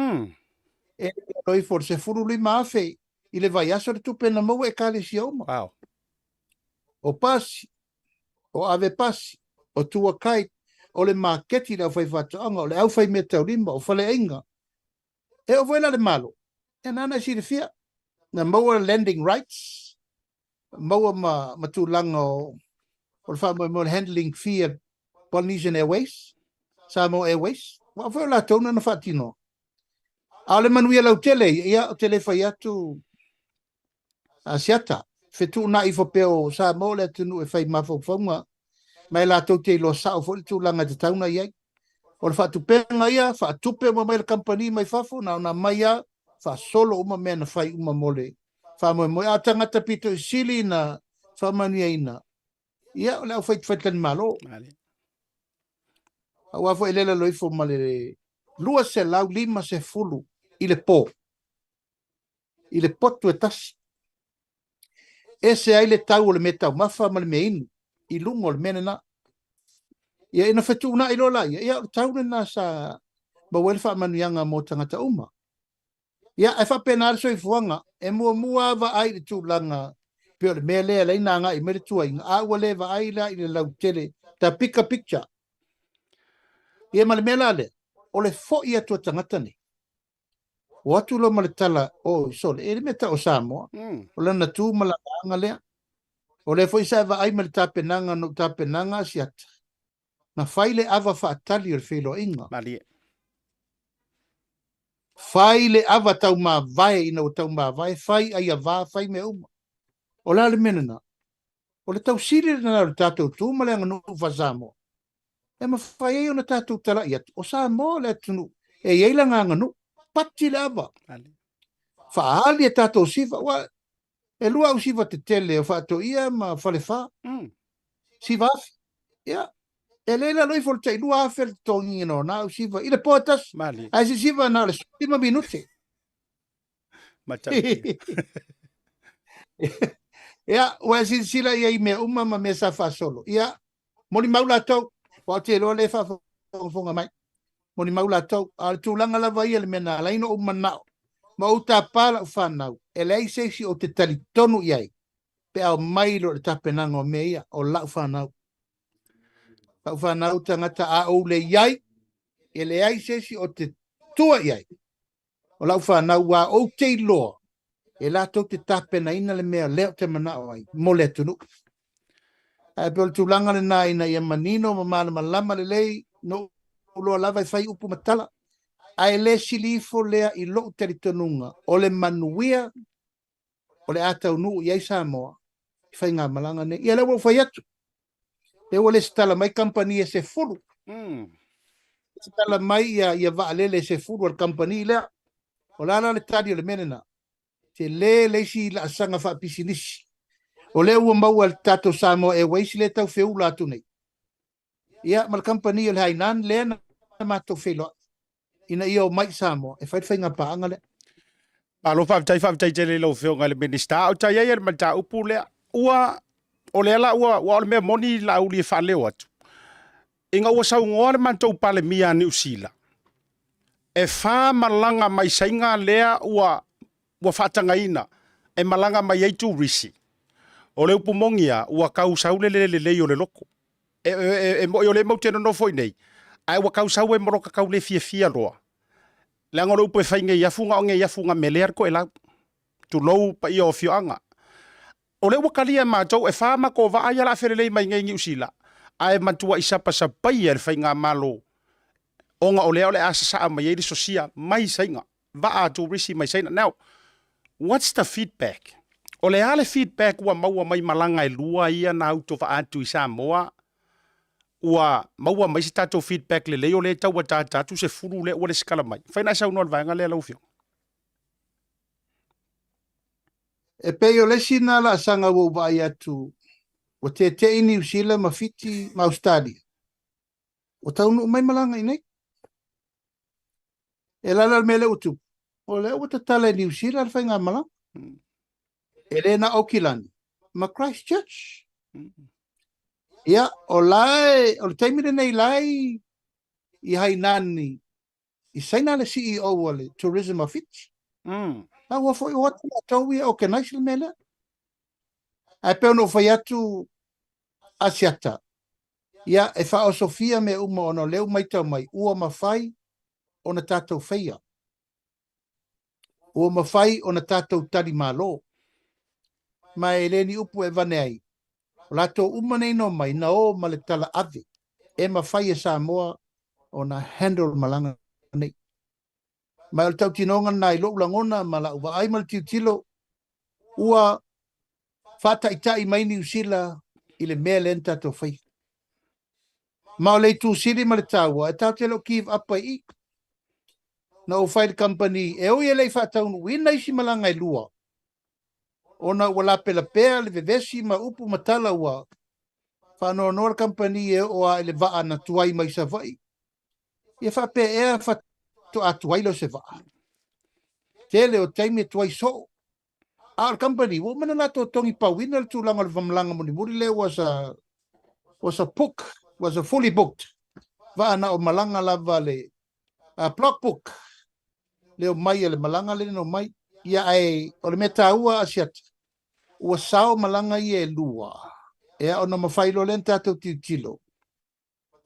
E alo ifo i le $15,000 i le vaiaso le tupe na maua e ekalesia uma. Wow. O pasi, o ave pasi, o tour guide, o le maketi i le aufaifaatoaga, o le aufaimeataulima, o faleaiga. E oo foi la le Malo, ia nāna e silafia, na maua landing rights, maua ma, ma tulaga o, o le faamoemoe o le handling fee a Polynesian Airways, Samoa Airways, aua foi o latou na na faatinoa. A o le manuia lautele ia, ia ou te le fai atu Asiata, fetuunai ifo pea o Samoa o le atunuu e fai mafaufauga, ma e latou te iloa sao foi le tulaga e tatau ona i ai. O le faatupega ia, faatupe uma mai le kamupani mai fafo, na ona aumai lava, faasolo uma mea na fai uma mo le faamoemoe. A o tagata pito i sili na faamanuiaina, ia o le aufaitalimalo. Aua foi e le lalo ifo ma le 250 i le po. i le potu e tasi. Ese ai le tau o le meataumafa ma le meainu i luga o le mea lena. Ia ina fetuunai loa laia, ia o le tau lena sa maua ai le faamanuiaga mo tagata uma. Ia, ae faapena le soifuaga, e muamua lava vaai i le tulaga pei o le mea lea e ala ai ona agai mai le tuaiga, a ua le vaai la i le lautele, the bigger picture. Ia ma le mea la lea, o le foi atu a tagata nei, O atu loa ma le tala, Oi, sole, e le mea tau o Samoa. O lana tu ma lana aga lea. O lea foi sa e vaai ma le tapenaga na ou tapenaga Asiata, na fai le ava faatali o le feiloaiga. Malie. Fai le ava taumavae ina ua taumavae, fai aiava, fai mea uma. O le a le mea lena? O le tausili lena o le tatou tu ma le aganuu faa-Samoa e mafai ai ona tatou talai atu, o Samoa le atunuu e i ai lana aganuu, pati le ava, faaali a tatou siva, aua e lua au siva tetele o Faatoia ma Falefa, siva afe, ia, e le i lalo ifo o le tai 2,000 le totogiina o na au siva i le po e tasi, ae se siva na o le 15 minute. Matautia. Ia, ua e silasila i ai i mea uma ma mea sa faasolo. Ia, molimau latou, aua ou te iloa lea e faafogafoga mai. Molimau latou, a o le tulaga lava ia le mea na ala ai ona ou manao ma ou tapa lau fanau, e leai se isi ou te talitonu i ai pe a omai loa i le tapenaga o mea ia, o lau fanau. Lau fanau tagata a ou le i ai, e leai se isi ou te tua i ai. O lau fanau ua ou te iloa e latou te tapenaina le mea lea ou te manao ai mo le atunuu. Ae pei o le tulaga lena ina ia manino ma malamalama lelei, na ou iloa lava e fai upu ma tala, ae le sili ifo lea i lou talitonuga o le manuia o le a taunuu i ai Samoa i faigamalaga nei. Ia lea ua ou fai atu, lea ua lesitala mai kamupani e 10. Lesitala mai ia, ia vaalele e 10 a le kamupani lea. O le a la le tali o le mea lena? Tele le isi laasaga faapisinisi. O lea ua maua e le tatou Samoa Airways lea e tau feula atu nei. Ia, ma le kamupani o le Hainan lea na matou feiloai ina ia omai i Samoa e fai le faigapaaga lea. Malo faafetai, faafetai tele i lau Afioga i le Minisita. Ou te i ai i le mataupu lea, ua, o lea la ua, ua o le mea moni Laauli e faaleo atu, ina ua saunoa le matou Palemia a Niu Sila, e fa malaga mai Saina lea ua, ua faatagaina. e malaga mai ai turisi, o le upu moni lava, ua tau sau le le lelei o le loto. E, e, e moi o lea matou te nonofo i inei, ae ua tau sau ai ma lota tau le fiafia loa. Leaga o le upu e fai nei afu, na o nei afu na melea le toelau. Tulou paia o afioaga. O lea ua talia e matou, e fa matou vaa ia o le a felelei mai nei i Niu Sila, ae matuai sapasapaia e le faigamalo ona o lea o le a sasaa mai ai le sosia mai Saina, vaa a turisi mai Saina. Now, what's the feedback? O le a le feedback ua maua mai malaga e lua ia na autovaa atu i Samoa? Ua maua mai se tatou feedback lelei o lea e tau ataata atu se fulu lea ua lesitala mai? Mafai ona e saunoa i le vaega lea lau Afioga? E pei o le isi lena laasaga ua ou vaai atu ua tete'i Niu Sila ma Fiti ma Ausetalia, ua taunuu mai malaga i inei. E lala le mea lea ua tupu, o lea ua tatala e Niu Sila le faigamalaga. E le na o Aukilani ma Christchurch. Ia, o la e, o le taimi lenei la i, i Hainani i Saina le CEO a le Tourism of Fiji. La ua foi o atu latou ia organize le mea lea. Ae pei ona ou fai atu Asiata, ia e faaosofia mea uma ona o lea ua maitau mai ua mafai ona tatou faia. Ua mafai ona tatou tali malo. Ma e le ni upu e avane ai, o latou uma nei na omai na o ma le tala ave e mafai e Samoa ona handle malaga nei. Ma o le tautinoga lena i lou lagona ma lau vaai ma le tilotilo, ua faataitai mai Niu Sila i le mea lea na tatou faia. Ma o le itu sili ma le taua, e tatou te le o give up ai i i. Na ou fai i le kamupani, e ui e le i faataunuuina isi malaga e lua, ona ua lapelapea le vevesi ma upu ma tala ua faanoanoa le kamupani e oo lava i le vaa na tuai mai Savaii. Ia faapea ea faatoa tuai lea o se vaa. Tele o taimi e tuai soo. A o le kamupani, ua uma ona latou togipauina le tulaga o le malaga mulimuli lea was a, was a book, was a fully booked. Vaa na o malaga lava le block book le omai a le malaga lea na omai. Ia ae o le mea taua Asiata, ua sao malaga ia e lua, ea ona mafai loa lea ona tatou tilotilo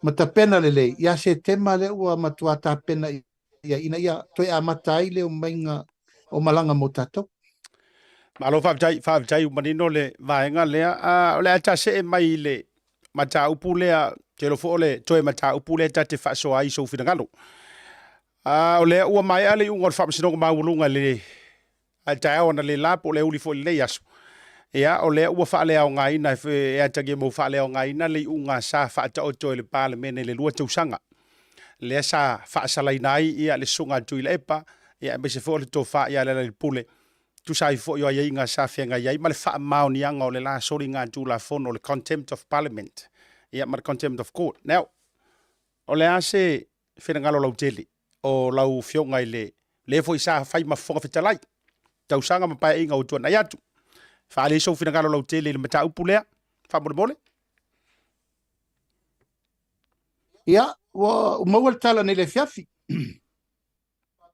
ma tapena lelei ia Setema lea ua matua tapena i ai ina ia toe amata ai le omaiga o malaga mo tatou. Malo faafetai, faafetai ua manino le vaega lea. O le a ta see mai i le mataupu lea, te iloa foi o le toe mataupu lea ta te faasoa ai i sou finagalo. O lea ua maea le iuga o le Faamasinoga Maualuga i le a le taeao analeila po o le aoauli foi i lenei aso, ia, o lea ua faaleaogaina e atagia mai ua faaleaogaina le iuga sa faataoto e le Palemene i le 2 tausaga lea sa faasalaina ai ia le Susuga a Tuilaepa, ia aemaise foi o le Tofa ia Lealailepule, tusa ai foi o aiaiga sa feagai ai ma le faamaoniaga o le la soligatulafono o le Contempt of Parliament, ia ma le Contempt of Court. Now, o le a se finagalo lautele o lau Afioga i le le foi sa fai ma Fofoga Fetalai, tausaga ma paeaiga ua tuanai atu. Faaali ai sou finagalo lautele i le mataupu lea, faamolemole. Ia, ua maua le tala nei le afiafi.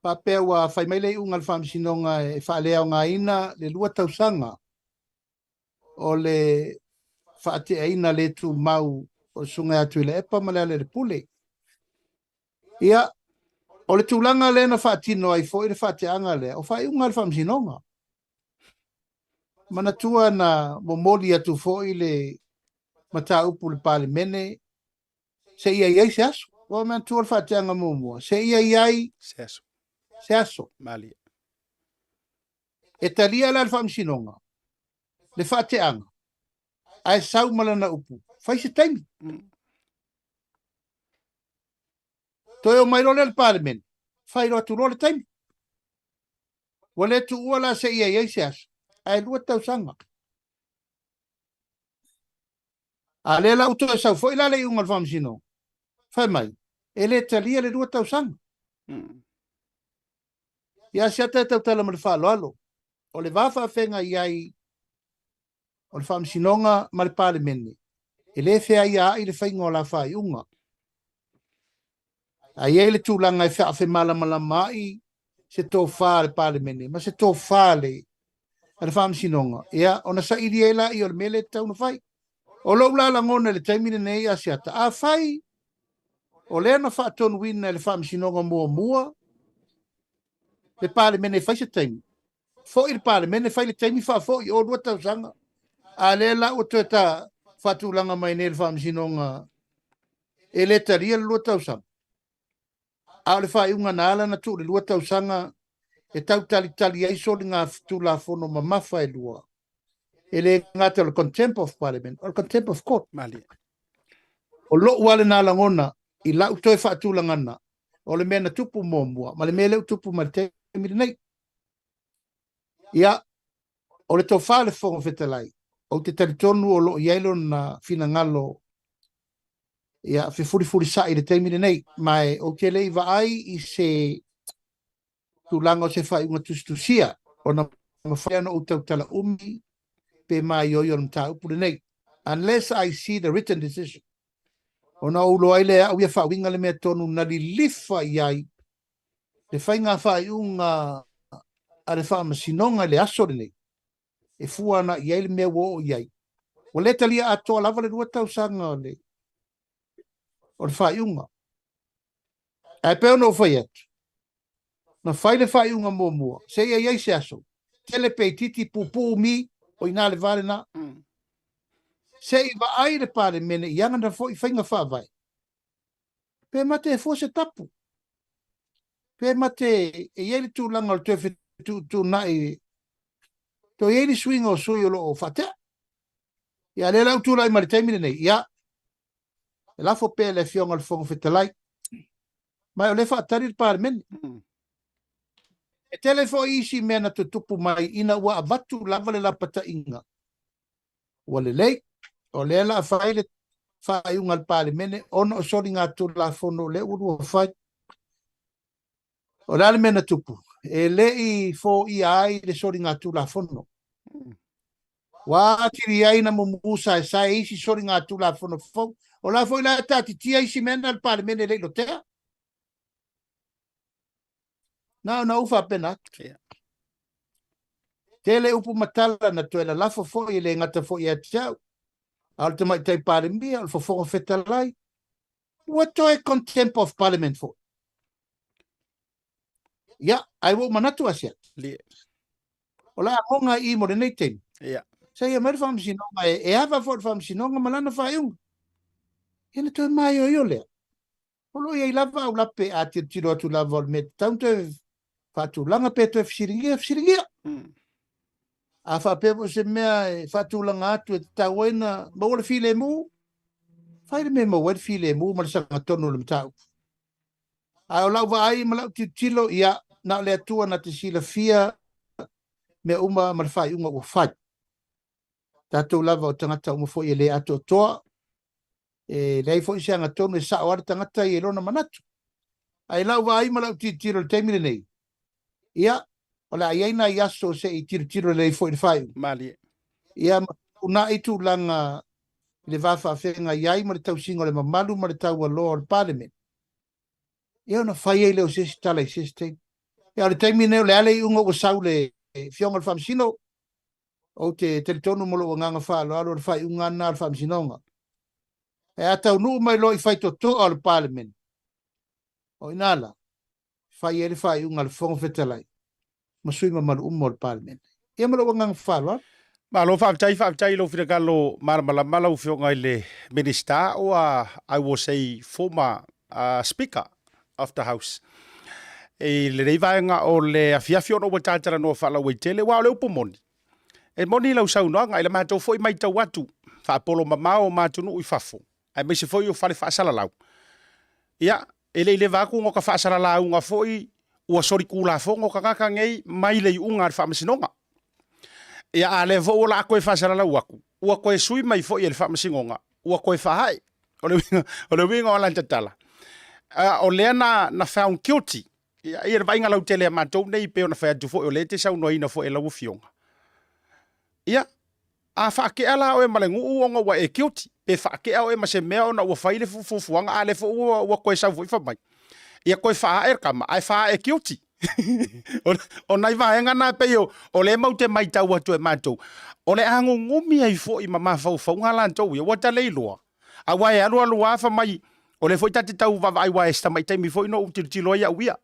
Faapea ua fai mai le iuga a le Faamasinoga e faaleaogaina le 2 tausaga o le faateaina le tumau o le Susuga ia Tuilaepa ma Lealailepule. Ia, o le tulaga lea na faatino ai foi le faateaga lea, o faaiuga a le Faamasinoga. Manatua na momoli atu foi le mataupu i le Palemene seia i ai se aso. Ua manatua le faateaga muamua, seia i ai se aso. Se aso. Malie. E talia la le Faamasinoga le faateaga, ae sau ma lana upu, fai se taimi. Toe omai loa lea le Palemene, fai loa atu loa le taimi. Ua le tuua la seia i ai se aso, ae 2 tausaga. A lea la ua toe sau foi la le iuga o le Faamasinoga, fai mai, e le talia le 2 tausaga. Ia Asiata e tautala ma le faaaloalo, o le va faafeagai ai o le Faamasinoga ma le Palemene, e le feaiaai le faiga o la faaiuga. Ae i ai le tulaga e faafemalamalama ai se tofa a le Palemene ma se tofa a le a le Faamasinoga, ia, ona saili ai laia o le mea lea e tatau ona fai. O lou la lagona i le taimi lenei, Asiata, afai o lea na faatonuina e le Faamasinoga muamua le Palemene e fai se taimi, foi le Palemene fai le taimi faafoi o 2 tausaga, a lea la ua toe ta faatulaga mai nei le Faamasinoga e le talia le 2 tausaga. A o le faaiuga na ala ona tuu i le 2 tausaga e tau talitali ai soligatulafono mamafa e lua, e le gata o le Contempt of Parliament, o le Contempt of Court. Malie. O lou lava lena lagona i lau toe faatulagana o le mea na tupu muamua ma le mea lea ua tupu mai le taimi lenei. Ia, o le tofa a le Fofoga Fetalai, ou te talitonu o lo o i ai lona finagalo ia fefulifulisa'i i le taimi lenei, ma ou te le i vaai i se tulaga o se faaiuga tusitusia, ona mafai ona ou tautala umi pe maioio le mataupu lenei, unless I see the written decision, ona ou iloa ai lea e au ia faauiga le mea tonu na lilifa i ai le faiga faaiuga a le Faamasinoga i le aso lenei, e fua ana i ai le mea ua oo i ai. Ua le talia atoa lava le 2 tausaga o le o le faaiuga. Ae pei ona ou fai atu, na fai le faaiuga muamua, seia i ai se aso, tele pe itiiti, puupuu mi, o i ina le va lena. Se i vaai le Palemene i ana foi faiga faavae, pe mate e fua se tapu, pe mate e i ai le tulaga o le toe fetuutuunai, toe i ai le suiga o sui o lo o faatea. Ia, lea la ua tulai mai le taimi lenei, ia, e lafo pea i le Afioga i le Fofoga Fetalai, ma o lea e faatali le Palemene. E tele foi isi mea na tutupu mai ina ua avatu lava le lapataiga. Ua lelei, o lea la a fai le faaiuga a le Palemene ona o soligatulafono o lea ua lua fai. O le a le mea na tupu? E le i foia ai le soligatulafono. Ua atili ai na mumu saesae isi soligatulafono fou. O la foi la e taatitia isi mea na le Palemene e le i lotea. Na ona ou faapena atu. Yeah. Tele upu ma tala na toe lalafo foi e le gata foi ia te au. A o le Tamaitai Palemia, o le Fofoga Fetalai, ua toe Contempt of Parliament foi. Ia, ae ua ou manatu Asiata. Lie. O le agoga i i mo lenei taimi. Ia. Seia mai le Faamasinoga e, e ava foi le Faamasinoga ma lana faaiuga. Ia na toe maioio lea. O lo o i ai lava au lape a tilotilo atu lava o le mea tatau ona toe faatulaga pe toe fesiligia, fesiligia. A faapea foi se mea e faatulaga atu e tatau ai ona maua le filemu, fai le mea e maua ai le filemu ma le sagatonu o le mataupu. Ae o lau vaai ma lau tilotilo, ia, na o le Atua na te silafia mea uma ma le faaiuga ua fai. Tatou lava o tagata uma foi e le atoatoa, e leai foi se agatonu e sao lava le tagata ia i lona manatu. Ae i lau vaai ma lau tilotilo i le taimi lenei, ia, o le a i ai nai aso se i tilotilo lelei foi i le faaiuga. Malie. Ia, ma fetuunai tulaga i le va faafeagai ai ma le tausiga o le mamalu ma le taualoa o le Palemene. Ia, ona fai ai lea o se isi tala i se isi taimi. Ia, o le taimi lenei o le a le iuga ua sau le Afioga i le Faamasino, Ou te talitonu ma lou agaga faaaloalo o le faaiuga lena a le Faamasinoga. Ae a taunuu mai loa i faitotoa o le Palemene, o i ina la, fai ai le faaiuga a le Fofoga Fetalai ma sui mamalu uma o le Palemene. Ia ma lou agaga faaaloalo. Malo faafetai, faafetai i lou finagalo malamalama lau Afioga i le Minisita ua I was a former Speaker of the House i lenei vaega o le afiafi ona ua talatalanoa faalauaitele, aua o le upu moni, e moni lau saunoaga i le matou foi matau atu faapolo mamao ma atunuu i fafo, aemaise foi o fale faasalalau. Ia, e le i leva atu ona faasalalauga foi ua solikulafono tagata nei mai le iuga a le Faamasinoga. Ia, a lea foi ua la toe faasalalau atu, ua toe sui mai foi e le Faamasinoga, ua toe faahae. O le uiga, o le uiga o lana tala, o lea na, na found guilty. Ia, ia le vaaiga lautele a matou nei pei ona fai atu foi, o lea e te saunoaina foi e lau Afioga. Ia, a faatea la oe ma le nuu ona ua e guilty, pe faatea oe ma se mea ona ua fai le fuafuaga, a lea foi ua, ua toe sau foi fai mai, ia toe faae le tama, ae faae guilty. O nai vaega na e pei o, o lea matou te maitau atu e matou, o le agugumi ai foi ma mafaufauga latou ia, ua ta le iloa. Aua e alu alu lava fai mai, o lea foi ta te tau vaavaai aua e si tamai taimi foi na ou tilotilo ai au ia.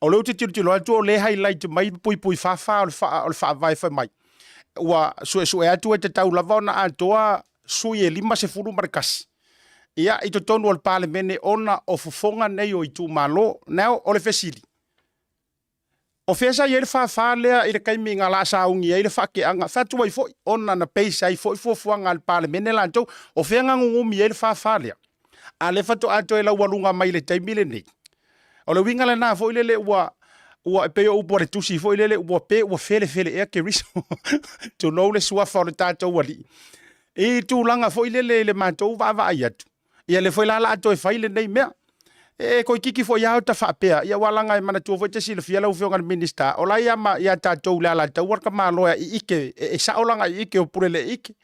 O lea ou te tilotilo atu o lea e highlight mai le puipui 44 o le o le faavae fai mai, ua suesue atu e tatau lava ona atoa sui e 51 ia i totonu o le Palemene ona o fofoga nei o itumalo. Now, o le fesili, o fea sa i ai le 44 lea i le taimi na laa sauni ai le faateaga, fai atu ai foi ona na base ai foi fuafuaga a le Palemene latou, o fea na nunumi ai le 44 lea? A lea faatoa toe laualuga mai i le taimi lenei. O le uiga lena foi lele ua ua e pei o upu a le tusi foi lele ua pe ua felefele ea Keriso tulou le suafa o le tatou alii i tulaga foi lele i le matou vaavaai atu ia lea foi la la toe fai lenei mea e toeititi foi lava ta faapea ia aua leaga e manatua foi e te silafia lau Afioga i le Minisita o la ia ma ia tatou le Alataua le tamaloa e iite e sao lana iite o pule le iite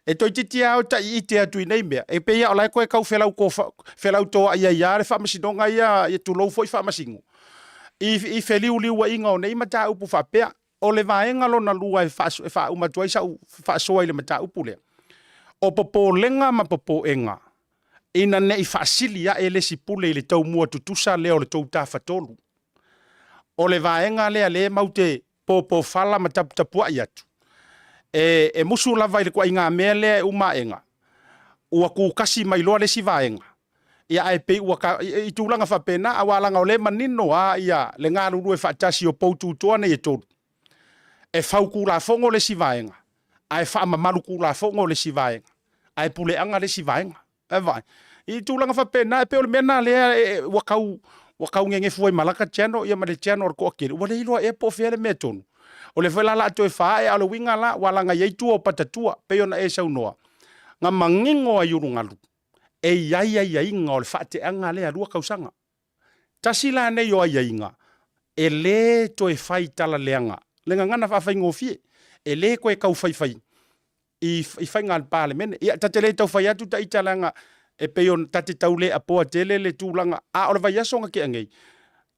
E toeitiiti lava o ta'iite atu i nei mea, e pei lava o la e toe tau felautoa'i ai lava le Faamasinoga ia, ia tulou foi Faamasino, i feliuliuaiga o nei mataupu faapea. O le vaega lona lua e faauma atu ai sa'u faasoa i le mataupu lea, o popolega ma popo'ega ina ne i faasili a'e le isi pule i le taumua tutusa lea o le tou tafatolu. O le vaega lea lea matou te popofala ma taputapua'i atu, e, e musu lava i le tuaiga mea lea e uma aega, ua tutasi mai loa le isi vaega, ia ae pei ua ta, i, i tulaga faapena, aua leaga o lea e manino lava ia le galulue faatasi o poututoa nei e tolu, e fau tulafono le isi vaega, ae faamamalu tulafono le isi vaega, ae puleaga le isi vaega. E vaai, i tulaga faapena, e pei o le mea lena lea ua tau, ua tau nenefu ai ma lata channel ia ma le channel o le toatele, ua le iloa ea po o fea le mea tonu. O lea foi la o le a toe faaee, a o le uiga la, ua laga i ai tua o patatua, pei ona e saunoa, na manino ai ulugalu, e i ai aiaiga o le faateaga lea lua tausaga. Tasi la nei o aiaiga, e le toe fai tala leaga, le gagana faafaigofie, e le toe tau faifai i faiga a le Palemene. Ia, ta te le tau fai atu ta ita leaga e pei ona ta te tau le apoa tele le tulaga, a o le vaiaso na tea nei,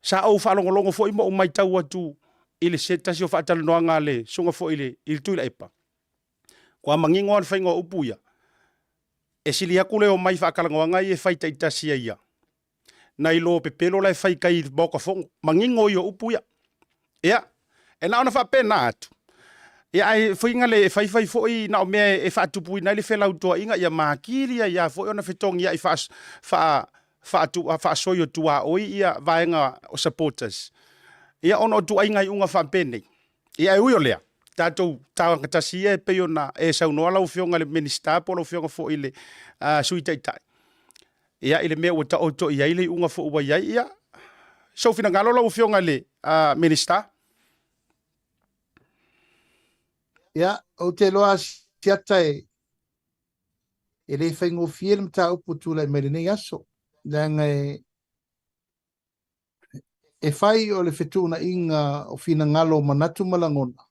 sa ou faalogologo foi ma ou maitau atu i le se tasi o faatalanoaga a le susuga foi i le i le Tuilaepa, kua manino lava le faiga o upu ia, e sili atu le omai i faatalanoaga ia e fai taitasi ai ia, nai lo pepelo la e fai kai i le Maota Fono. Manino ia o upu ia. Ia, e na ona faapena atu, ia ae fuiga le e faifai foi na o mea e faatupuina ai le felautoaʻiga, ia ma atili ai lava foi ona fetogiaʻi faa, faa, faatu, faasoi o tuaoi ia vaega o supporters. Ia ona o tuaiga iuga faapenei. Ia ae ui o lea, tatou tagatasi ia e pei ona e saunoa lau Afioga i le Minisita po o lau Afioga foi i le uh, Sui Taitai. Ia i le mea ua taoto i ai le iuga foi ua i ai, ia sou finagalo lau Afioga i le uh, Minisita. Ia, ou te iloa Asiata e, e le faigofie le mataupu tulai mai lenei aso, leaga e, e fai o le fetuunaiga o finagalo o manatu ma lagona,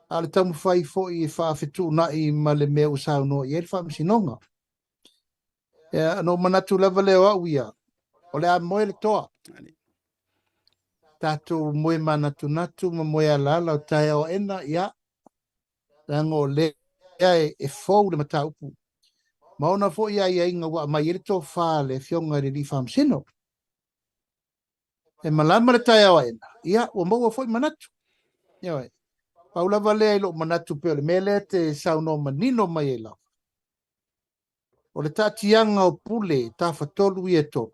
a o le taumafai foi e faafetuunai ma le mea ua saunoa i ai le Faamasinoga. Ia, ona ou manatu lava lea o au ia, o le a moe le toa. Tatou moe manatunatu ma moe alaala o taeao aena, ia, leaga o lea e, e fou le mataupu. Ma ona foi aiaiga ua aumai ai le tofa a le Afioga i le Alii Faamasino. E malama le taeao aena, ia, ua maua foi manatu. Ioe. Pau lava lea i lou manatu pei o le mea lea e te saunoa manino mai ai lava. O le taatiaga o pule tafatolu ia e tolu,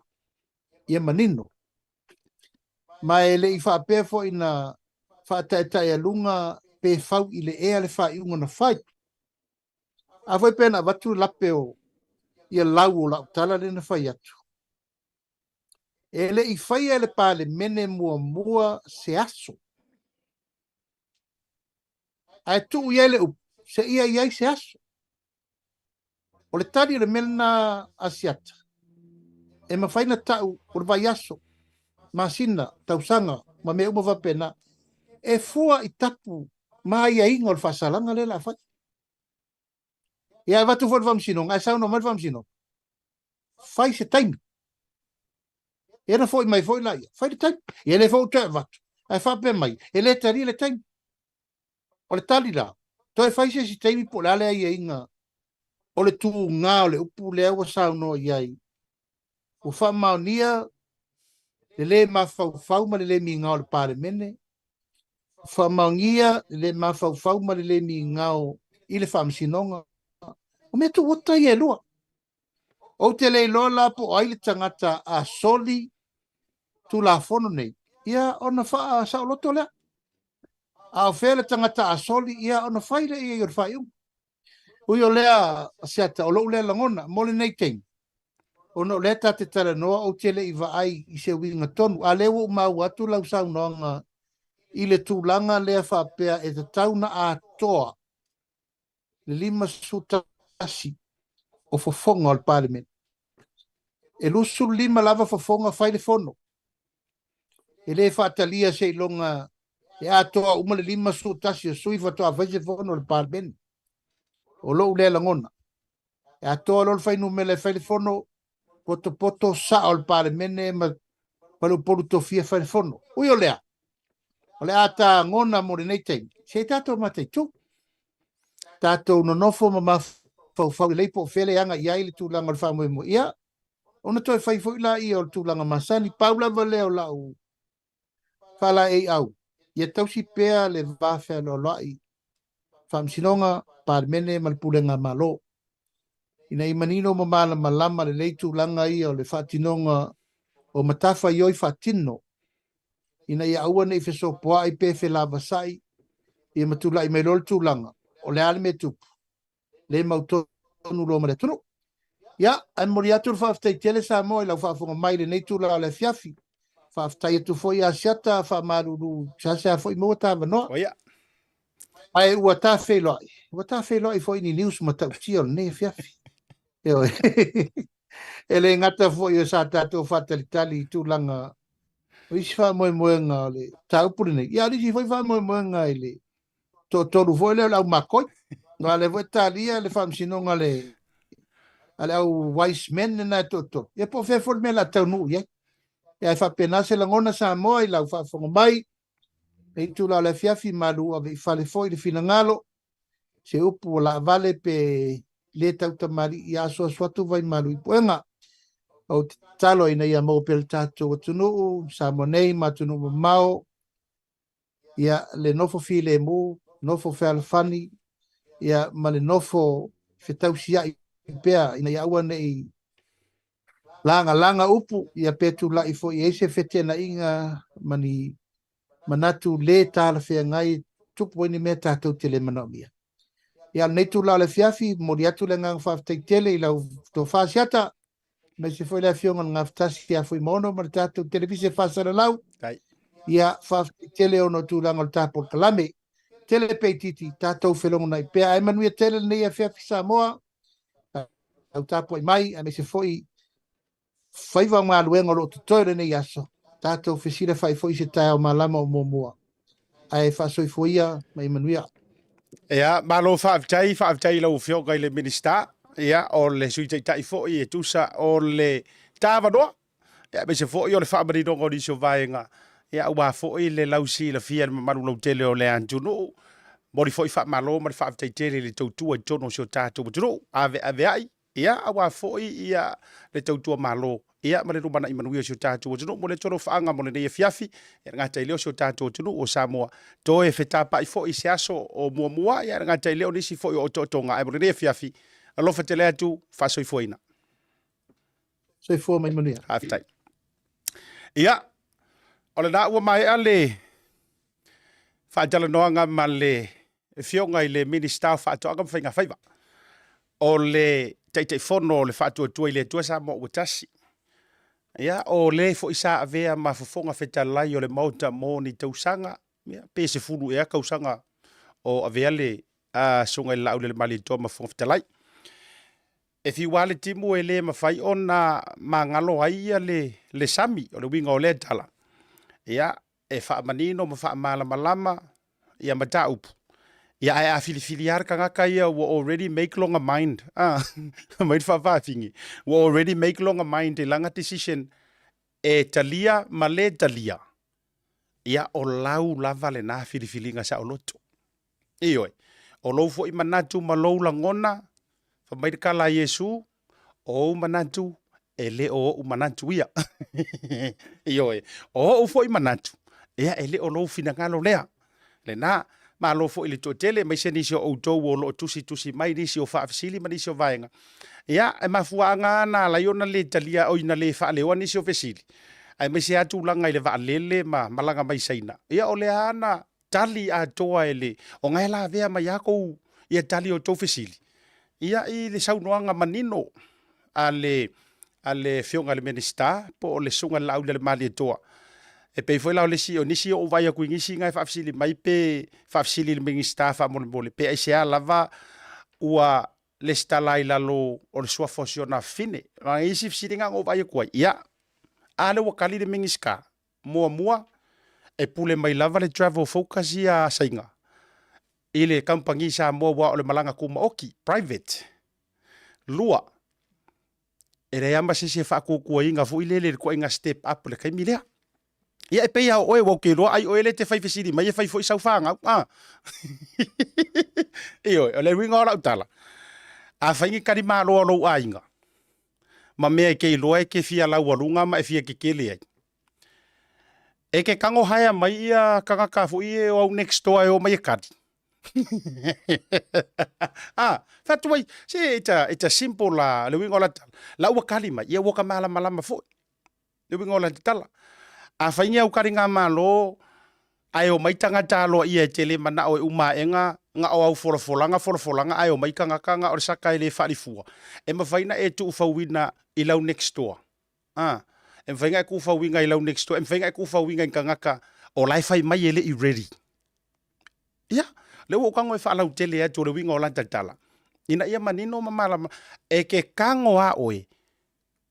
ia manino. Ma e le i faapea foi na faataetaealuga pe fau i le ea le faaiuga na fai. A foi pe na avatu le lape o ia lau o lau tala lea na fai atu. E le i faia e le Palemene muamua se aso. Ae tuu i ai le upu, seia i ai se aso. O le tali o le mea lena Asiata, e mafai na ta'u o le vaiaso, masina, tausaga ma mea uma faapena, e fua i tapu ma aiaiga o le faasalaga lea o le a fai. Ia e avatu foi i le Faamasinoga, ae saunoa mai le Faamasinoga, fai se taimi. Ia na foi mai foi laia, fai le taimi. Ia lea foi ua toe avatu. Ae faapea mai, e le talia le taimi. O le tali la, toe fai se isi taimi po o le a le aiaiga o le tuga o le upu lea ua saunoa i ai, ua faamaonia le lē mafaufau ma le lē migao o le Palemene, ua faamaonia le lē mafaufau ma le lē migao i le Faamasinoga. O mea tuuota ia e lua. Ou te le iloa la po o ai le tagata a soli Tulafono nei, ia ona faasaoloto lea. A o fea le tagata a soli, ia ona fai lea i ai o le faaiuga. Ui o lea, Asiata, o lou lea lagona mo lenei taimi, ona o lea ta te talanoa ou te le i vaai i se uiga tonu, a lea ua ou maua atu lau saunoaga i le tulaga lea faapea e tatau na atoa le 51 o fofoga o le Palemene. E 25 lava fofoga fai le fono. E le faatalia seiloga e atoa uma le 51 o sui faatoa fai se fono o le Palemene. O lou lea lagona. E atoa loa le fuainumera e fai le fono, potopoto sao o le Palemene ma ma le Upolu tofia fai le fono. Ui o lea, o le a tagona mo lenei taimi, se i tatou mataitu. Tatou nonofo ma mafaufau lelei po o fea le aga i ai le tulaga o le faamoemoe. Ia, ona toe fai foi laia o le tulaga masani. Pau lava lea o lau faalaeiau, ia tausi pea le va fealoaloai, Faamasinoga, Palemene ma le Pulega a Malo, ina ia manino ma malamalama lelei tulaga ia o le faatinoga o matafaioi faatino, ina ia aua ne i fesopoai pe felavasa'i, ia ma tulai mai loa le tulaga, o le a le mea e tupu? le mautonu loa ma le atunuu. Ia, ae momoli atu le faafetai tele Samoa i lau faafofoga mai i lenei itula o le afiafi. Faafetai atu foi Asiata, faamalulu seasea foi maua ta avanoa. O ia. Ae ua ta feiloai, ua ta feiloai foi i ni news matautia o lenei afiafi. Ioe. E le gata foi o sa tatou faatalitali i tulaga o isi faamoemoega o le mataupu lenei, ia a o nisi foi faamoemoega i le toatolu foi lea o le au makoi. Aua o lea foi e talia le faamasinoga a le a le au wise men lena e toatolu. Ia po o fea foi le mea o le a taunuu i ai. Ia ae faapena se lagona Samoa i lau faafofoga mai. I itula o le afiafi malu ave i fale foi le finagalo. Se upu ua laavale pe le tautamalii ia asuasu atu vai malu i puega. Ou te tatalo ina ia maua pea le tatou atunuu, Samoa nei ma atunuu mamao, ia, le nofo filemu, nofo fealofani, ia, ma le nofo fetausia'i pea ina ia aua ne i lagalaga upu, ia pe tulai foi i ai se feteenaiga ma ni manatu le talafeagai e tupu ai ni mea tatou te le manaomia. Ia, o lenei itula o le afiafi, momoli atu le agaga faafetai tele i lau tofa Asiata, aemaise foi le afioga i le Gafatasi ia Fuimaono ma le tatou televise faasalalau. Ia, faafetai tele ona o tulaga o le ta polokalame. Tele pe itiiti, tatou felogonai pea. Ae manuia tele lenei afiafi Samoa. Lau tapuai mai, aemaise foi faiva o galuega o lo o totoe o lenei aso. Tatou fesilafai foi i se taeao malama o muamua. Ae faasoifua ia ma ia manuia. Ia, malo faafetai, faafetai i lau Afioga i le Minisita, ia, o le Sui Taitai foi e tusa o le ta avanoa, ia, aemaise foi o le faamaninoga o nisi o vaega, ia, aua foi le lausilafia e le mamalu lautele o le atunuu. Momoli foi faamalo ma le faafetai tele i le tautua i totonu o si o tatou atunuu, aveaveai Ia, aua foi ia le tautua Malo, ia ma le lumanai manuia o si o tatou atunuu. Momoli atu alofaaga mo lenei afiafi, ia le gata i lea o si o tatou atunuu o Samoa, toe fetapai foi i se aso o muamua, ia le gata i lea o nisi foi o otootoga, ae mo lenei afiafi, alofa tele atu, faasoifuaina. Soifua ma ia manuia. Faafetai. Ia, o lena ua maea le faatalanoaga ma le Afioga i le Minisita o Faatoaga ma Faiga Faiva, o le Taitaifono o le Faatuatua i le Atua Samoa ua Tasi. Ia, o le foi sa avea ma Fofoga Fetalai o le Maota mo ni tausaga, ia, pe 10 ea tausaga o avea le Susuga i le Laaulialemalietoa ma Fofoga Fetalai. E fiu lava le timu e le mafai ona magalo ai ia le sami, o le uiga o lea tala. Ia, e faamanino ma faamalamalama ia mataupu, ia ae a filifili lava le tagata ia ua already make lona mind, a, aumai le faafafine, ua already make lona mind i lana decision e talia ma le talia. Ia, o lau lava lena filifiliga saoloto. Ioe, o lou foi manatu ma lou lagona, fai mai le tala a Iesu, o ou manatu e le o ou manatu ia. Ioe, o ou foi manatu, ia e le o lou finagalo lea. Lena, malo foi i le toatele, aemaise nisi o outou o lo o tusitusi mai nisi o faafesili ma nisi o vaega. Ia, e mafuaaga lava na ala ai ona le talia, oi, na le faaleoa nisi o fesili, aemaise lava tulaga i le vaalele ma malaga mai Saina. Ia, o lea lava na tali atoa e le, ona e lavea mai lava kou, ia tali o tou fesili, ia i le saunoaga manino a le, a le Afioga i le Minisita po o le Susuga i le Laaulialemalietoa. E pei foi la o le isi, o nisi o ou vaai atu i nisi na e faafesili mai pe faafesili i le Minisita faamolemole pe aisea lava ua lesitala ai i lalo o le suafa o si ona afafine. A o isi fesili na na ou vaai atu ai, ia, a lea ua tali le Minisita, Muamua, e pule mai lava le Travel Focus ia a Saina i le kamupani Samoa aua o le malaga tumaoti, private. Lua, e leai lava ma se isi e faatuatuaina foi lele i le ituaiga step up i le taimi lea. Ia e pei lava o oe aua ou te iloa ai oe lea e te fai fesili mai e fai foi sau fanau, a. Ioe, o le uiga o lau tala, afai ni talimalo a lou aiga ma mea e te iloa e te fia laualuga ma e fia tetele ai, E ke kago haea mai ia tagata foi e o au next door e o mai e kali. ah, fai atu ai, se it's a, it's a simple la, le uiga o la tala. La ua kali mai, ia ua ka malamalama foi. Le uiga o la tala. A fai ni au kali ngā malo, ae o mai tagata aloaia e te le manao e uma aega, na o au folafolaga folafolaga ae o mai tagata na o le saka e le faalifua. E mafai na e tuufauina i lau next door. A, e mafai ona e tuufauina i lau next door, e mafai ona e tuufauina i tagata o la e fai mai e le i ready. Ia, lea ua ou tago e faalautele atu o le uiga o lata tala, ina ia manino ma malama, e ke kago a oe,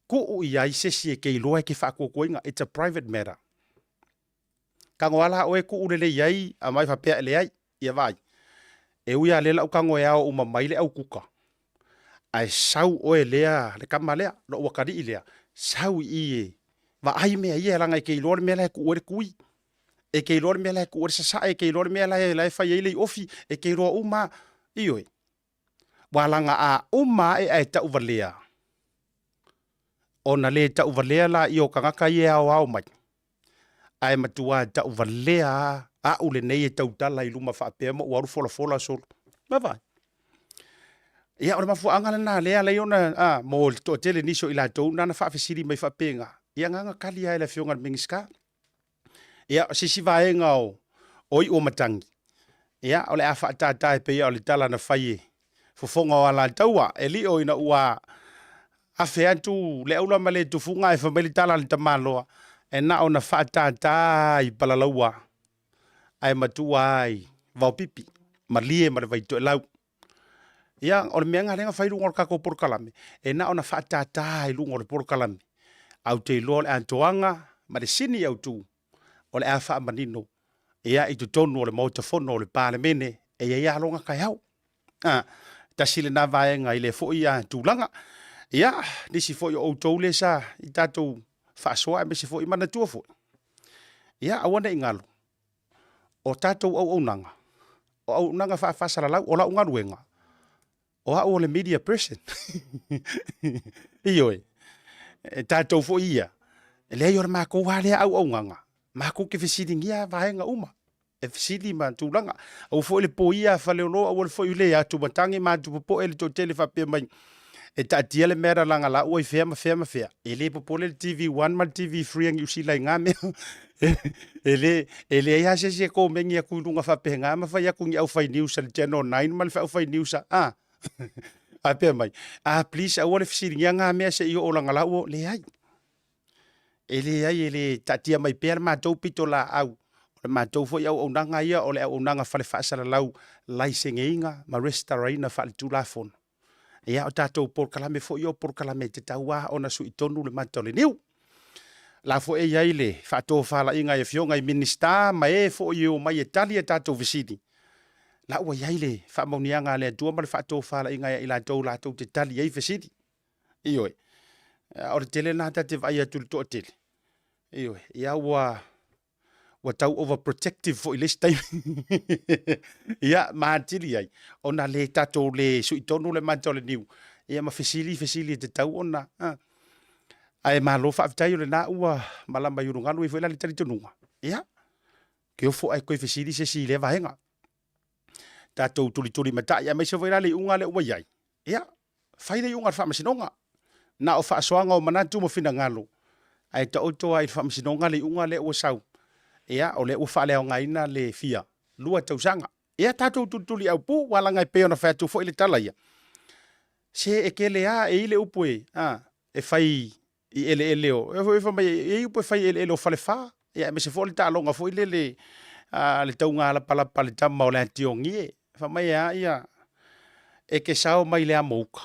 tuu i ai se isi e ke iloa e ke faatuatuaina, it's a private matter. Tago a la oe tuu lelei ai, aumai faapea e leai, ia vaai. E ui lava lea lau tago e ao uma mai le au kuka, ae sau oe lea le tama lea, lou atalii lea, sau i i e vaai mea ia leaga e te iloa le mea la e tuu ai le tui, e te iloa le mea la e tuu ai le sasae, e te iloa le mea la e fai ai le iofi, e te iloa uma lava. Ioe. Aua leaga a uma ae ae tauvalea, ona le tauvalea laia o tagata ia e aoao mai, ae matua tauvalea lava au lenei e tautala i luma faapea ma ou alu folafola solo. Vaavaai. Ia, o le mafuaaga lena lea e ala ai ona, a, mo le toatele nisi o i latou na na faafesili mai faapena, ia na na tali lava e le Afioga i le Minisita. Ia, o se isi vaega o, o iu o matagi, ia, o le a faatātā e pei o le tala na fai e fofoga o Alataua, e lio ina ua afe atu le aula ma le tufuga ae fai mai le tala a le tamaloa, e na ona faatātā i Palalaua ae matua i Vaopipi, malie ma le Vaitoelau. Ia, o le mea lena lea na fai i luga o le tatou polokalame, e na ona faatātā i luga o le polokalame, ae ou te iloa o le atoaga ma le sini autu o le a faamanino ia i totonu o le Maota Fono o le Palemene e i ai lava lona taeao. A, tasi lena vaega i lea foi tulaga. Ia, nisi foi o outou lea sa i tatou faasoa aemaise foi manatua foi. Ia, aua ne i galo, o tatou auaunaga, o auaunaga faa-faasalalau, o lau galuega, o au o le media person. Ioe, e tatou foi ia, e leai o le matou lava lea auaunaga, matou te fesiligia vaega uma, e fesili ma tulaga. Aua foi le poia a Faleolo, aua foi le atumatagi ma atupopoe le toatele faapea mai, e taatia le mea lalaga la ua i fea ma fea ma fea. E le popole le TV1 ma le TV3 a Niu Sila i na mea. E le, e leai lava se isi e komeni atu i luga faapena ma fai atu ni aufai news a le Channel 9 ma le aufai news a, a. Faapea mai, ah, please aua le fesiligia na mea se i oo langa la ua, leai. E leai, e le taatia mai pea le matou pitolaau, o le matou foi auaunaga ia o le auaunaga fale faasalalau laiseneina ma resitalaina faaletulafono. Ia, o tatou polokalame foi ia o polokalame e tatau lava ona sui tonu le mata o le niu. La foi e i ai le faatofalaiga i afioga i Minisita ma e foi e omai e tali a tatou fesili. La ua i ai le faamauniaga a le Atua ma le faatofalaiga ia i latou latou te tali ai fesili. Ioe. O le tele lena ta te vaai atu i le toatele. Ioe. Ia ua. Ua tau overprotective foi i le isi taimi. Ia, ma atili ai, ona le tatou le sui tonu le mata o le niu, ia ma fesili fesili e tatau ona, a. Ae malo faafetai o lena ua malama i ulugalu ai foi la le talitonuga, ia, ke ofo ae toe fesili se isi i lea vaega. Tatou tulituli matai, aemaise foi la le iuga lea ua i ai, ia, fai le iuga a le Faamasinoga. Na o faasoaga o manatu ma finagalo, ae taoto lava i le Faamasinoga le iuga lea ua sau. Ia, o lea ua faaleaogaina le fia lua tausaga. Ia, tatou tulituliaupu, aua leaga e pei ona fai atu foi le tala ia, se e tele lava, e i ai le upu e, a, e fai i eleele o, e foi fai mai, e i ai upu e fai i eleele o Falefa, ia aemaise foi o le taaloga foi lele a le tauga lapalapa a le tama o Leatiogie, fai mai e a ia, e te sao mai le amo uka,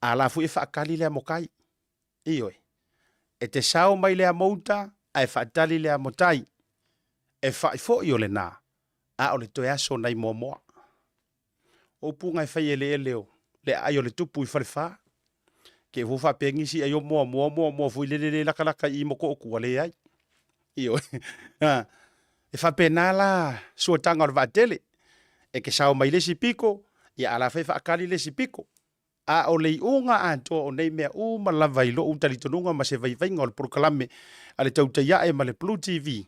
a la foi e faatali le amotai. Ioe, e te sao mai le amo uta, ae faatali le amotai. E fai foi o lena, a o le toe aso nai Moamoa. O upu na e fai eleele o le aai o le tupu i Falefa. Ke ua faapea nisi ai o Moamoa, Moamoa foi lele le lakalaka i i Motootua, leai. Ioe. E faapena la suataga o le vaatele. E te sao mai le isi pito, ia a la foi e faatali le isi pito. A o le iuga atoa o nei mea uma lava i lou talitonuga ma se vaivaiga o le polokalame a le Tautai Ae ma le Blue TV,